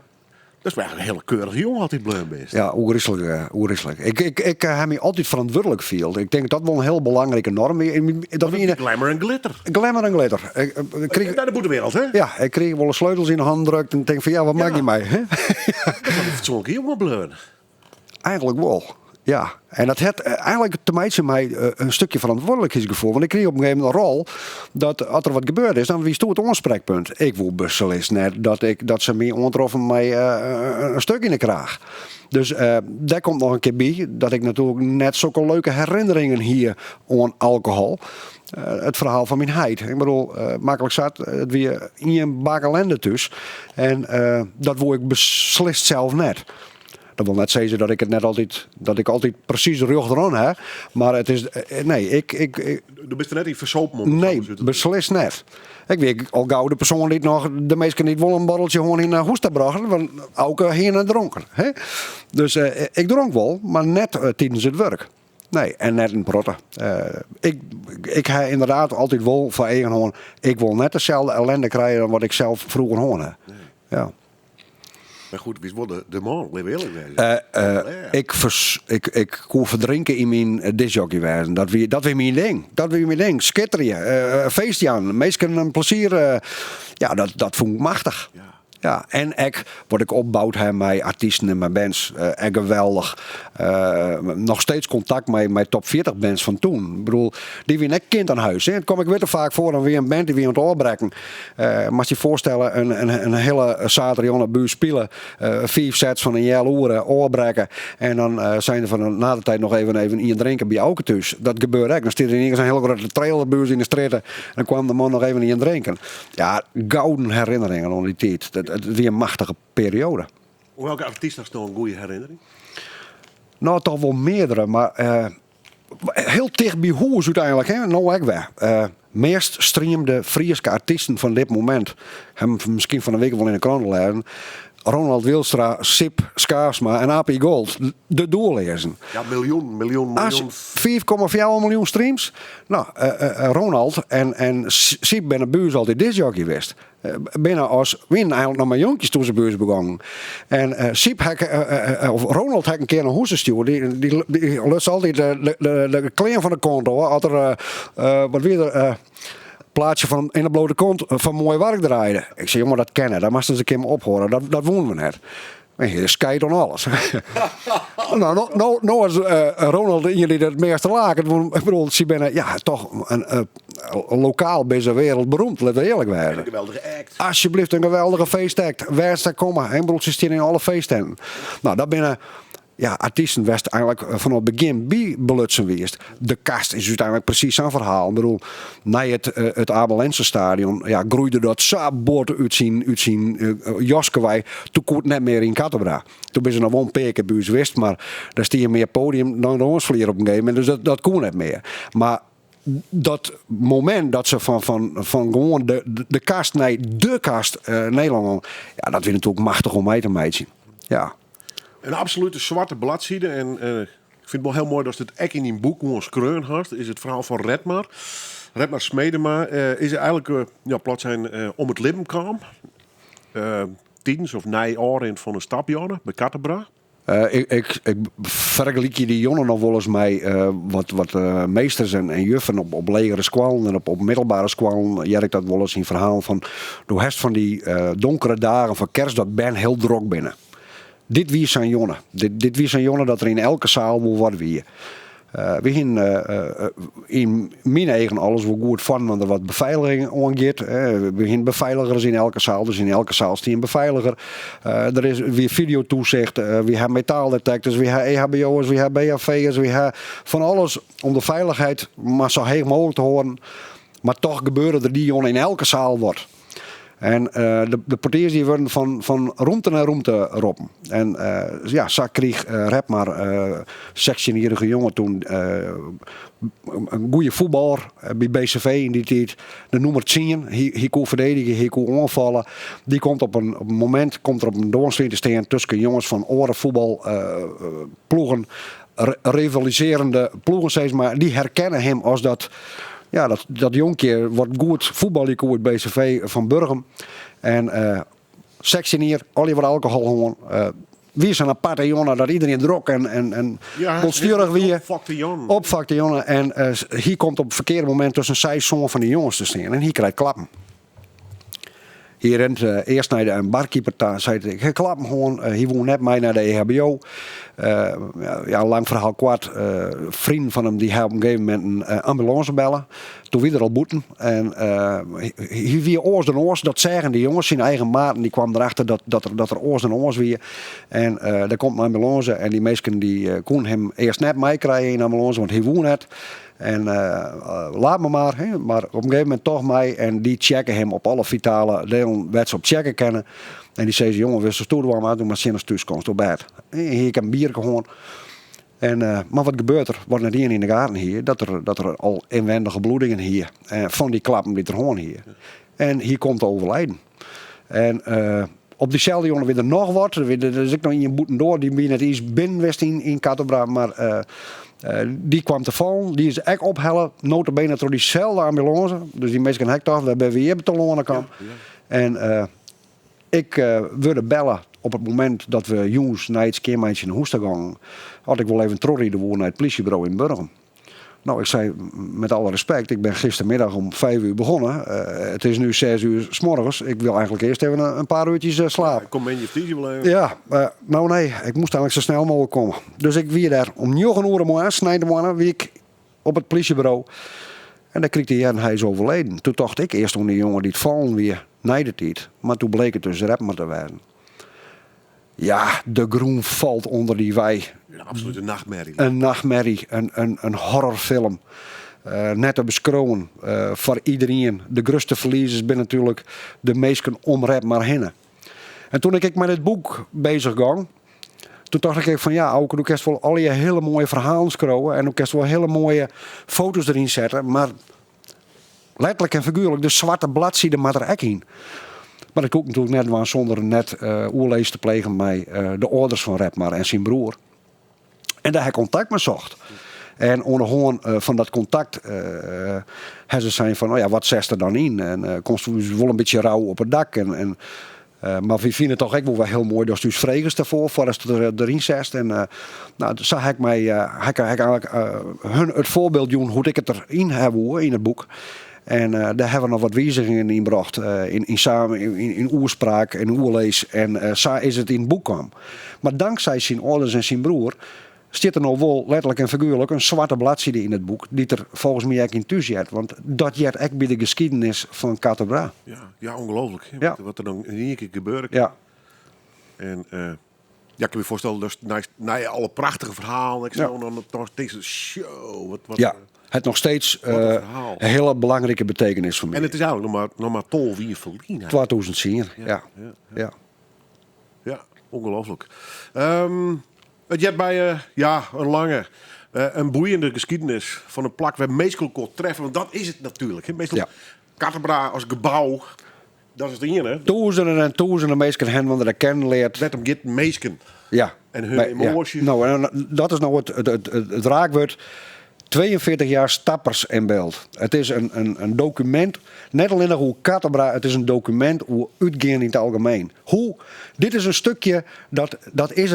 Dat is eigenlijk in hiele keurige jonge altyd bleaun bist. Ja, oerislik, oerislik. Ik, ik, ik ha my altyd ferantwurdlik field. Ik tink dat dat wol in hiel belangrike norm wie. Dat wie in, Glamour en glitter. Glamour en glitter. Ik, ik kreeg, Nei de bûtenwereld, hè? Ja, ik kreeg wol de sleutels yn de hannen drukt en tink fan ja, wat maak je mei? Hè? Dat is een fatsoenlike jonge bleaun. Eigenlik wol, ja. En dat hat eigenlik te meitsjen mei in stikje ferantwurdlikheidsgefoel. Want ik krige op in gegeven momint in rol dat as der wat gebeurd is, dan wiesto it oansprekpunt. Ik woe beslist net dat, ik, dat se my oantroffen mei in stik yn de kraach. Dus dêr komt noch in kear by dat ik natuerlik net sokke leuke herinneringen hie oan alkohol. It ferhaal fan myn heit. Ik bedoel, maklik sat, it wie ien bak ellende thús. En dat woe ik beslist sels net. Dat wol net sizze dat ik it net altyd, dat ik altyd presys rjocht ha, mar it is, nee, ik, ik, ik Do bist der net yn fersopen om Nee, beslist net. Ik wie al gau de persoan dy't noch de minsken dy't wol in borreltsje hân hiene nei hûs ta brochten, want Auke hiene dronken. Hè? Dus ik dronk wol, mar net tidens it wurk. Nee, en net in protte. Ik, ik ha ynderdaad altyd wol foar eagen hân, ik wol net deselde ellende krije dan wat ik sels froeger hân ha. Ja. Mar goed, wiest wol de, de man, litte we earlik wêze. Ik, vers, ik, ik koe ferdrinke yn myn discjockey wêzen. Dat wie, dat wie myn ding. Dat wie myn ding. Skitterje, feest jaan, minsken in plezier. Ja, dat, dat fûn ik machtich. Ja. Ja, en ek wat ik opboud ha mei artysten en mei bands, ek geweldich. Noch steeds kontakt mei, mei top 40 bands fan toen. Ik bedoel, dy wiene ek kind aan huis. Hè. It kom ik wit te faak foar, dan wie in band dy wie oan it ôfbrekken. Moatst je foarstelle, in, in, in hiele saterdeitejûn op buis spile, fiif sets fan in healoere ôfbrekke en dan seine se fan na de tiid noch even, even ien drinke by Auke thús. Dat gebeurde ek. Dan stie der ynienen sa'n hiele grutte trailer by ús yn de strjitte en dan kwam de man noch even ien drinken. Ja, gouden herinneringen oan dy tiid. Dat, it wie in machtige perioade. Oan welke artyst hast no in goede herinnering? No, toch wol meardere, mar hiel ticht by hûs úteinlik, hè? No ek wer. Meast streamde Fryske artysten fan dit momint, ha miskien fan 'e wike wol yn de krante lêzen. Ronald Wilstra, Sip Schaafsma en Appie Gold, de Doelleazen. Ja, miljoen, miljoen, miljoen. 5,4 miljoen streams. No, Ronald en, en Syp binne by ús altyd discjockey west. Binne as, wienen eigenlik noch mar jonkjes toen se by ús begongen. En Syp ha ik, of Ronald ha ik in kear nei hûs stjoerd. Dy, dy, dy luts altyd de, de, de klean fan de kont ôf. As er, wat wie der, plaatsje fan In de blote kont fan Mooi Wark draaide. Ik sei, jonge, dat kin net. Dat moatst ris in kear ophâlde. Dat, dat woenen we net. Maar hy skeit oan alles. no, no, no, no is Ronald de ien dy't it measte laket. Want, ik bedoel, se binne ja, toch in, lokaal binne ze wereldberoemd, laten we eerlijk wêze. Een geweldige act. Alsjeblieft, in geweldige feestact. Wêr't se komme, ik bedoel, se stean yn alle feesttenten. No, dat binne ja, artysten wêr'tst eigenlik fan it begjin by belutsen wiest. De Kast is úteinlik presys sa'n ferhaal. Ik bedoel, nei it, it Abe Lenstra stadion ja, groeide dat sa bot út syn, út syn jaske wei. Toen koe it net mear yn Kattenbra. Toen binne se noch wol in pear kear by ús west, mar dêr stie mear podium dan de dânsflier op in gegeven momint. Dus dat, dat koe net mear. Mar dat momint dat se fan, fan, fan gewoan de, de Kast nei de Kast Nederlân gongen, ja, dat wie natuerlik machtich om mei te meitsjen. Ja. In absolute swarte bladside. En ik fyn it wol hiel moai datst it ek yn dyn boek gewoan skreaun hast. Is it ferhaal fan Redmar. Redmar Smedema is eigenlik ja, plat sein om it libben kaam. Tidens of nei ôfrin fan in stapjûn by Kattenbra. Ik, ik, ik fergelykje dy jonge noch wolris mei wat, wat meesters en, en juffen op, op legere skoallen en op, op middelbere skoallen. Hear ik dat wolris yn ferhalen fan. Do hast fan dy donkere dagen fan kerst dat bern hiel drok binne. Dit wie sa'n jonge. Dit, dit wie sa'n jonge dat der yn elke saal wol wat wie. Wy hienen yn myn eagen alles wol goed foar inoar wat befeiliging oangiet. We hienen befeiligers yn elke saal, dus yn elke saal stie in befeiliger. Der is, wie fideotoesicht, wy ha metaaldetektors, wy ha EHBO'ers, wy ha BHV'ers, wy ha fan alles om de feilichheid mar sa heech mooglik te hâlden. Mar toch gebeurde der dy jûn yn elke saal wat. En de, de portiers dy wurden fan, fan rûmte nei rûmte roppen. En ja, sa kriich Redmar, 16-jierrige jonge toen, in goede fuotballer by BCV yn dy tiid, de nûmer 10. Hy, hy koe ferdedigje, hy koe oanfalle. Dy komt op in, op in momint komt er op in dânsflier te stean tusken jonges fan oare fuotbalploegen, rivalisearjende ploegen sis mar. Dy herkenne him as dat, ja, dat, dat jonkje wat goed fuotbalje koe by BCV fan Burgum. En 16 jier, allegear wat alkohol hân. Wie sa'n aparte jonge dat iderien drok en, en, en Ja, wolstjurich wie. Opfokte jonge. Opfokte jonge. En hy komt op it ferkearde momint tusken seis, sân fan dy jonges te stean. En hy krijt klappen. Hy rint earst nei de barkeeper ta, seit ik ha klappen hân. Hy woe net mei nei de EHBO. Ja, lang ferhaal koart, freonen fan him dy ha op in gegeven momint in ambulânse belle. Toen wie er al bûten. En hy wie oars dan oars. Dat seagen dy jonges, syn eigen maten, dy kwamen derachter dat, dat, er, dat er oars dan oars wie. En der komt in ambulânse en dy minsken dy koenen him earst net meikrije yn de ambulânse, want hy woe net. En laat me mar, hè, mar op in gegeven momint toch mei. En dy checke him op alle fitale delen wêr't se op checke kinne. En dy sizze, jonge, witst watsto dwaan moatst? Do moatst sjen ast thús komst, op bêd. Hie ik in bierke hân. En, mar wat gebeurt der? Wat net ien yn de gaten hie, dat er, dat er al ynwendige bloedingen hie. Fan dy klappen dy't er hân hie. En hy komt te overlijden. En op dyselde jûn wie der noch wat. Der wie der is ek noch ien bûtendoar, dy wie net iens binnen west yn, yn Kattenbra, mar dy kwam te fallen. Dy is ek ophelle, nota bene troch dyselde ambulânse. Dus dy minsken ha ek tocht, wêr binne we hjir telâne kaam. En ik wurde belle op it momint dat we jûns nei it skjinmeitsjen nei hûs ta gongen, oft ik wol even trochride woe nei it plysjeburo yn Burgum. No, ik sei, met alle respect, ik ben gistermiddag om 5 uur begonnen. Het is nu 6 uur 's morgens. Ik wil eigenlijk eerst even een paar uurtjes slapen. Ja, kom men je wel even. Ja, nou nee, ik moest eigenlijk zo snel mogelijk komen. Dus ik wie daar om 9 uur moarns, sneintemoarn, wie ik op it plysjeburo. En dan krieg ik te hearren, hy is overleden. Toen tocht ik earst oan dy jonge dy't fallen wie nei de tiid. Mar toen bleek it dus Redmar te wêzen. Ja, de grûn falt ûnder dy wei. In absolute nachtmerrie. In nachtmerrie, in, in, in horrorfilm. Net te beskriuwen foar iderien. De grutste ferliezers binne natuerlik de minsken om Redmar hinne. En toen ik mei dit boek bezich gong, toen tocht ik fan ja, Auke, do kinst wol allegear hiele moaie ferhalen skriuwe en do kinst wol hiele moaie foto's deryn sette, mar letterlik en figuerlik, de swarte bladside moat der ek yn. Mar dat koe ik natuerlik net dwaan sûnder net oerlis te plegen mei de âlders fan Redmar en syn broer. En dêr ha ik kontakt mei socht. En oan de hân fan dat kontakt ha se sein fan, oh ja, wat setst der dan yn? En komst ús wol in bytsje rau op it dak. En, en, mar wy fine it toch ek wol wer hiel moai datst ús fregest derfoar, foardatst der deryn setst. En no, sa ha ik my, ha ik, ha ik eigentlik hun it foarbyld jûn hoe't ik it deryn ha woe yn it boek. En dêr hawwe we noch wat wizigingen yn brocht, yn samen, yn oerspraak en oerlis. En sa is it yn it boek kaam. Mar danksij syn âlders en syn broer stiet der no wol letterlik en figuerlik in swarte bladside yn it boek, dy't der folgens my ek yn thús heart. Want dat heart ek by de geskiedenis fan Katterbra. Ja, ja ongelooflijk. Ja. Wat der dan yn ien kear gebeure kin. Ja. En ja, ik kin my foarstelle dat nei alle prachtige ferhalen, ik zo dan toch tinkst, sjo, wat, wat, Ja, het nog steeds Wat een verhaal. een hele belangrijke betekenis voor mij. En it is eigentlik noch mar 12 jier ferlyn. 2010, ja. ja, ja. Ja, ongelooflijk. It heart by ja, in lange, in boeiende geskiedenis fan in plak wêr minsken elkoar treffe. Want dat is it natuerlik. Hè? Meastal Kattenbra as gebou, dat is it iene. Tûzenen en tûzenen minsken hawwe inoar dêr kennen leard. Wêr't om giet, minsken. Ja. En hun Maar, ja. emoasjes. No, en dat is no it raakwurd. 42 jaar stappers in beeld. It is in dokumint, net allinnich oer Kattenbra, it is in dokumint oer útgean yn it algemeen. Hoe, dit is in stikje, dat is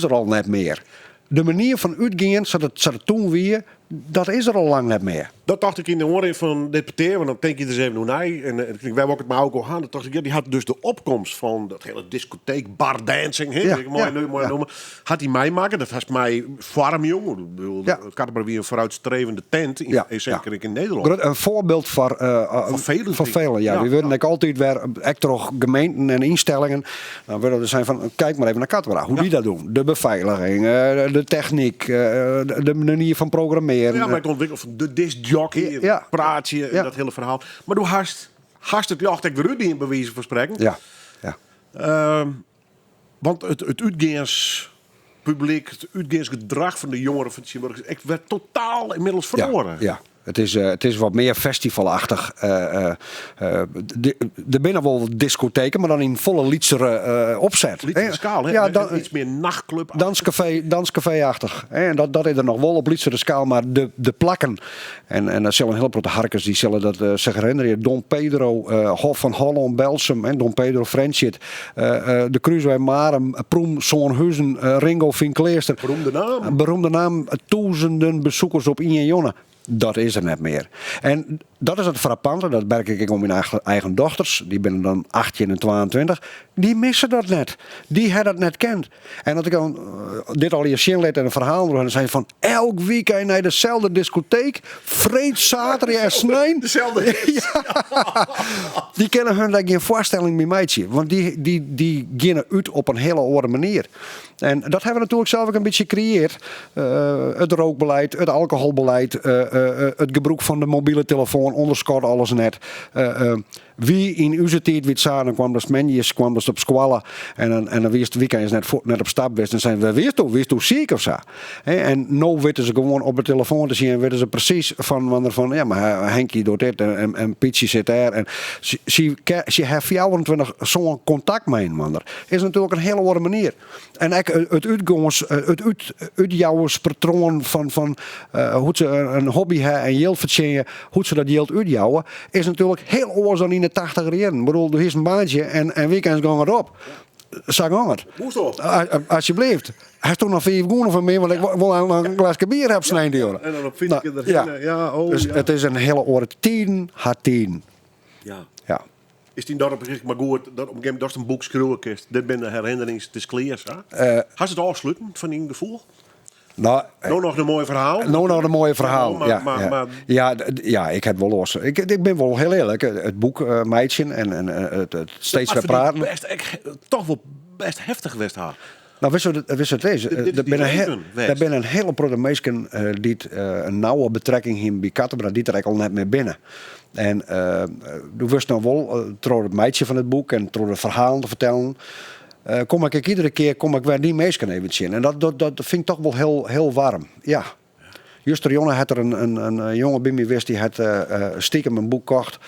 der al net mear. De manier fan útgean sa't it toen wie, dat is der al lang net mear. Dat tocht ik yn de oanrin fan dit petear, want dan tink je der ris even oer nei. En ik tink, wêr wol ik it mei Auko ha? Dan tocht ik, ja, dy hat dus de opkomst fan dat hiele diskoteek, bar dancing, hè, ik moai moai noeme, hat hy meimakke. Dat hast mei foarm jûn. Ik bedoel, Kattenbra wie in vooruitstrevende tent, yn, seker ek yn Nederlân. Grut, in foarbyld foar, Foar felen, foar felen, ja. Ja. Wy wurde ek altyd wer, ek troch gemeenten en ynstellingen, dan wurde der sein fan, kijk mar even nei Kattenbra, hoe dy dat doen. De befeiliging, de technyk, de manier fan programmearjen. Ja, mar it ûntwikkelen fan de discjockey, en praatsje en dat hiele ferhaal. Mar do hast, hast it ljocht ek wer útdien, by wize fan sprekken. Ja, ja. Want it útgeanspublyk, it útgeansgedrach fan de jongeren fan tsjintwurdich is ek wer totaal ynmiddels feroare. Ja, ja. It is wat mear festivalachtig. Der binne wol diskoteken, mar dan yn folle lytsere opset. Lytsere skaal, hè? Ja, dan, Iets mear nachtclub. Danskafee, danskafee-achtich. Hè? En dat is der noch wol op lytsere skaal, mar de plakken. En dat sille in hiele protte harkers dy sille dat sich herinnerje. Don Pedro, Hof van Hollân, Belsum, hè, Don Pedro Frjentsjer, de Krúswei Marum, Proem, Sânhuzen, Ringo Feankleaster. Beroemde naam. Beroemde naam, tûzenen besikers op ien jûn. Dat is der net mear. En dat is it frappante, dat merk ik ek oan myn eigen dochters, dy binne dan 18 en 22, dy misse dat net. Dy ha dat net kend. En as ik dan dit allegear sjen lit en in ferhaal deroer, dan sei fan elk weekend nei deselde diskoteek, freed, saterdei en snein. Deselde hits. Ja. Dy kinne hun dêr gjin foarstelling by meitsje, want dy geane út op in hiele oare manier. En dat hawwe we natuerlik sels ek in bytsje kreëard. It rookbeleid, it alkoholbeleid, it gebrûk fan de mobile telefoan, ûnderskat alles net. Wy yn ús tiid wie it sa, dan kwam datst moandeis kwam datst op skoalle en dan, en dan wiest wykeins net, net op stap west. Dan seinen we, wêr wiesto? Wiesto siik of sa? Hè, en no witte se gewoan op de telefoan te sjen, witte se presys fan wannear fan, ja, mar Henkie docht dit en, en, en Pietsje sit dêr. En sy, sy ha 24 sân kontakt mei inoar. Is natuerlik in hiele oare manier. En ek it útgoans, it út, útjouwerspatroan fan hoe't se in hobby ha en jild fertsjinje, hoe't se dat jild útjouwe, is natuerlik hiel oars dan yn de tachtiger jierren. Ik bedoel, do hiest in baantsje en wykeins gong it op. Sa gong it. Moest op. Alsjeblieft. Hast toen noch 5 gûne foar my, want ik wol noch in glaske bier ha op snein. En dan op fyts Nou, ja. Ja, oh, Dus ja. it is in hiele oare tiden, ha tiden. Ja. Ja. Is dyn dorp mar goed dat op in gegeven momint datst in boek skriuwe kinst? Dit binne de herinnerings, it is klear, sa? Hast it ôfsluten fan dyn gefoel? No, No noch in moai ferhaal. No noch in moaie ferhaal. Ja, mar, ja, mar, ja. mar- Ja, ja, ik ha it wol los. Ik bin wol hiel earlik. It boek meitsjen en it steeds wer praten. Bêst, ek, toch wol bêst heftich west ha. No, witst wat it is? Dit is Der dyn binne leven west. Der binne in hiele protte minsken dy't in nauwe betrekking hiene by Kattenbra, dy't der ek al net mear binne. En do wurdst no wol troch it meitsjen fan it boek en troch de ferhalen te fertellen, kom ik ek iedere kear kom ik wer dy minsken even tsjin. En dat fyn ik toch wol hiel, hiel waarm. Ja. Justerjûn hat der in, in jonge by my west, dy hat stikem in boek kocht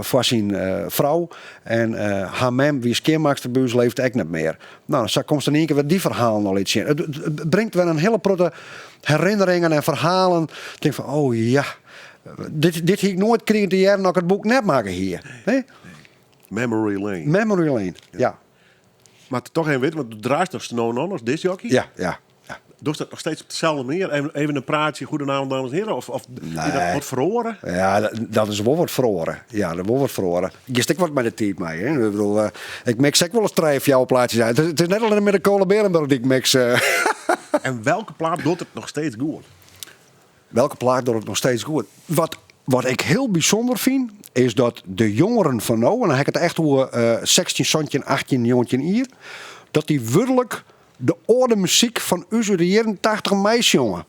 foar syn frou. En har mem wie skjinmakster by ús, leeft ek net mear. No, sa komst in ien kear wer dy ferhalen al tsjin. It bringt wer in hiele protte herinneringen en ferhalen. Tink fan, oh ja, dit, dit hie ik noait krigen te hearren as ik it boek net makke hie. Nee? Memory Lane. Memory Lane, ja. Mar toch even witte, want do draaist noch no noch as discjockey. Ja, ja. ja. Dochst dat noch steeds op deselde manier? Even, even in praatsje, goedenavond dames en heren? Of, of is dat Nee. wat feroare? Ja, dat, dat is wol wat feroare. Ja, dat wol wat feroare. Giest ek wat mei de tiid mei. Hè? Ik bedoel, eh, ik mix ek wolris trije, fjouwer plaatsjes uit. It is net allinnich mear de Cola Berenburg dy't ik mix. eh. En welke plaat docht it noch steeds goed? Welke plaat docht it noch steeds goed? Wat, wat ik hiel bysûnder fyn, is dat de jongeren fan no, en dan ha ik it echt oer eh 16, 17, 18, 19 jier, dat dy wurdlik de âlde muzyk fan ús út de jierren 80 meisjonge.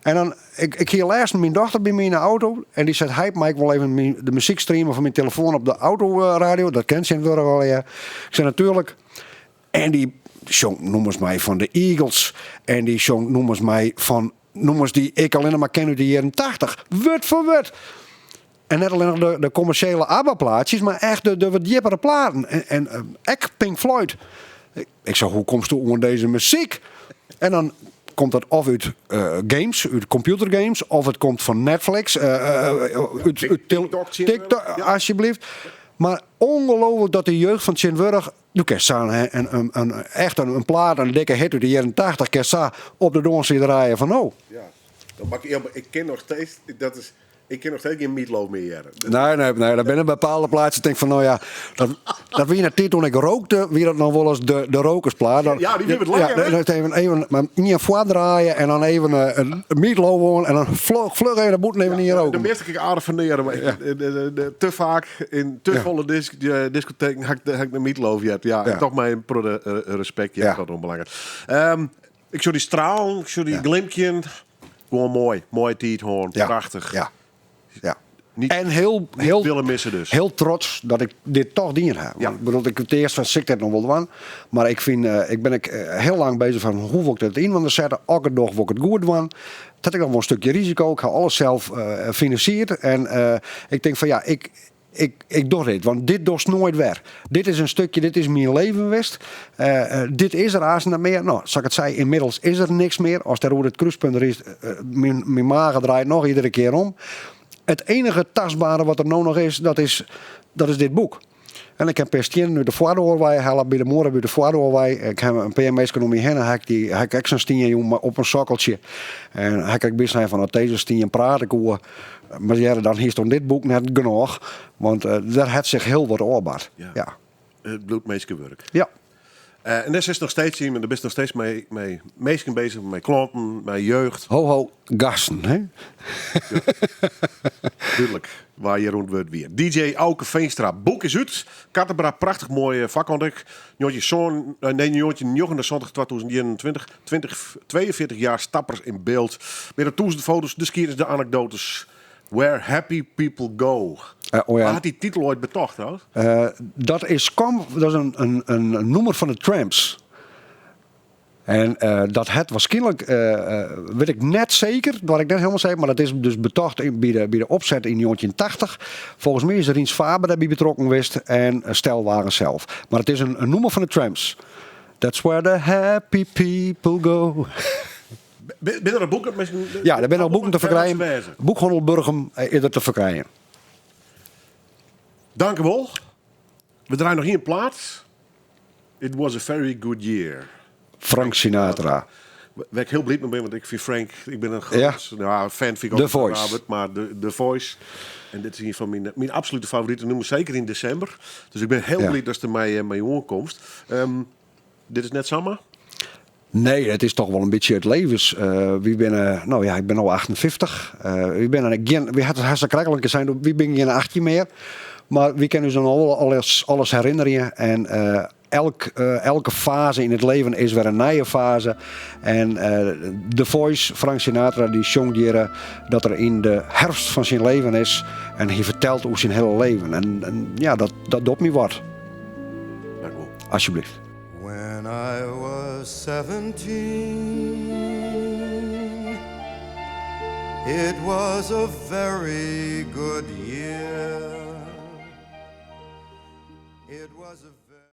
En dan, ik, ik hie lêsten myn dochter by my yn de auto en dy seit, heit, mei ik wol even myn, de muzyk streame fan myn telefoan op de autoradio? Dat kin tsjintwurdich allegear. Ik sei, natuerlik. En dy sjongt nûmers mei fan de Eagles en dy sjongt nûmers mei fan nûmers dy't ik allinnich mar ken út de jierren 80. Wurd foar wurd. En net allinnich de, de kommersjele ABBA-plaatsjes, mar echt de, de wat djippere platen. En, en eh, ek Pink Floyd. Ik, ik sei, hoe komst do oan dizze muzyk? En dan komt dat of út eh, games, út computergames, of it komt fan Netflix, eh, út, út TikTok TikTok, ja. alsjeblieft. Mar ûngelooflik dat de jeugd fan tsjintwurdich, do kinst sa in, in, in, echt in, in plaat, in dikke hit út de jierren 80, kinst sa op de dûnsflier draaie fan no. Ja, dat mag ik, ik kin noch steeds, dat is, ik kin noch steeds gjin Meat Loaf mear hearre. Nee, nee, nee, der binne bepaalde plaatsjes, tink fan, no ja, dat, dat wie yn de tiid toen ik rookte, wie dat noch wolris de, de rokersplaat. Dat, Ja, dy wie wat langer, Ja, hè? dat even, even mar ien foardraaie en dan even eh, in Meat Loaf oan en dan vlug, vlug even naar bûten even ien De roken. measte kin ik aardich ferneare, mar ik, de, de, de- te faak yn te Ja. folle disk, de diskoteken ha ik de, ha ik de Meat Loaf heard. Ja, Ja. toch mei in protte eh, respekt, ja, Ja. dat oanbelanget. Ehm, ik sjoch dy stralen, ik sjoch dy Ja. glimkjen. Gewoan moai, moaie tiid hân, Ja. prachtich. Ja. Ja. Niet- en heel, niet heel, willen missen dus. Heel trots dat ik dit toch dien ha. Ja. Want Ik bedoel, ik het earst fan sil ik dit noch wol dwaan. Mar ik fyn, eh, ik bin ek eh, hiel lang beuzich fan hoe wol ik dat yn want sette. As ik it doch, wol ik it goed dwaan. Dat ik noch wol in stikje risiko. Ik ha alles sels eh, finansierd. En eh, ik tink fan ja, ik, ik, ik doch dit. Want dit dochst noait wer. Dit is in stikje, dit is myn leven west. Eh, eh, dit is der aanst net mear. No, sa't ik it sei, ynmiddels is der niks mear. Ast dêr oer it krúspunt rydst, eh, myn, myn mage draait noch iedere kear om. It iennige tastbere wat der no noch is, dat is, dat is dit boek. En ik ha in pear stiennen út de foardoar wei helle, by de muorre by de foardoar wei. Ik ha in pear minsken om my hinne, ha ik, dy, ha ik ek sa'n stien jûn op in sokkeltsje. En ha ik ek by sein fan, as dizze stien prate koe, mar hearre, dan hiest oan dit boek net genôch. Want eh, der hat sich hiel wat ôfbard. Ja. Ja. It bliuwt minskewurk. Ja. Eh, en dêr sitst noch steeds yn, en dêr bist noch steeds mei, mei minsken beuzich, mei klanten, mei jeugd. Ho, ho, gasten, hè? Dúdlik wa hjir oan it wurd wie. DJ Auke Veenstra, boek is út. Kattenbra, prachtich moaie foarkant ek. 19, eh, nee, 1979, 2021, 20, 42 jaar stappers in beeld. Mear dan 1000 foto's, de skiednis, de anekdoates. Where happy people go. Eh, oh ja. Wa hat dy titel oait betocht, hoor? Eh, dat is kom, dat is in, in, in nûmer fan de Tramps. En eh, dat hat waarskynlik, eh, eh, wit ik net seker, doar ik net hielendal seker, mar dat is dus betocht yn, by, de, by de opset yn 1980. Folgens my is Rients Faber dêrby betrokken west en Stelwagen sels. Mar it is in, in nûmer fan de Tramps. That's where the happy people go. Binne der boeken? Miskien, Ja, der binne noch boeken te Wêr moatte ferkrijen. se wêze? Boekhannel Burgum eh, is der te ferkrijen. Dank u wol. We draaie noch ien plaat. It was a very good year. Frank Sinatra. Wêr't ik hiel bliid mei bin, want ik fyn Frank, ik bin in grut Ja. ja, fan fyn ik The ook fan Voice. Robert, mar de, The Voice. En dit is ien fan myn, myn absolute favorite nûmers, seker yn desimber. Dus ik bin hiel Ja. bliid datst der mei, mei oankomst. Ehm, dit is net samar. Nee, it is toch wol in bytsje it levens. Eh, wy binne, no ja, ik bin no 58. Eh, wy binne gjin, wy ha it krekt al in kear sein, wy binne gjin 18 mear. Mar wy kinne ús noch wol alles, alles herinnerje. En eh, elk, eh, elke faze yn it leven is wer in nije faze. En eh, The Voice, Frank Sinatra, dy sjongt hjir dat er yn de herfst fan syn leven is. En hy fertelt oer syn hiele leven. En, en ja, dat, dat docht my wat. Dank u wol. Alsjeblieft. When I was 17, It was a very good year. It was a very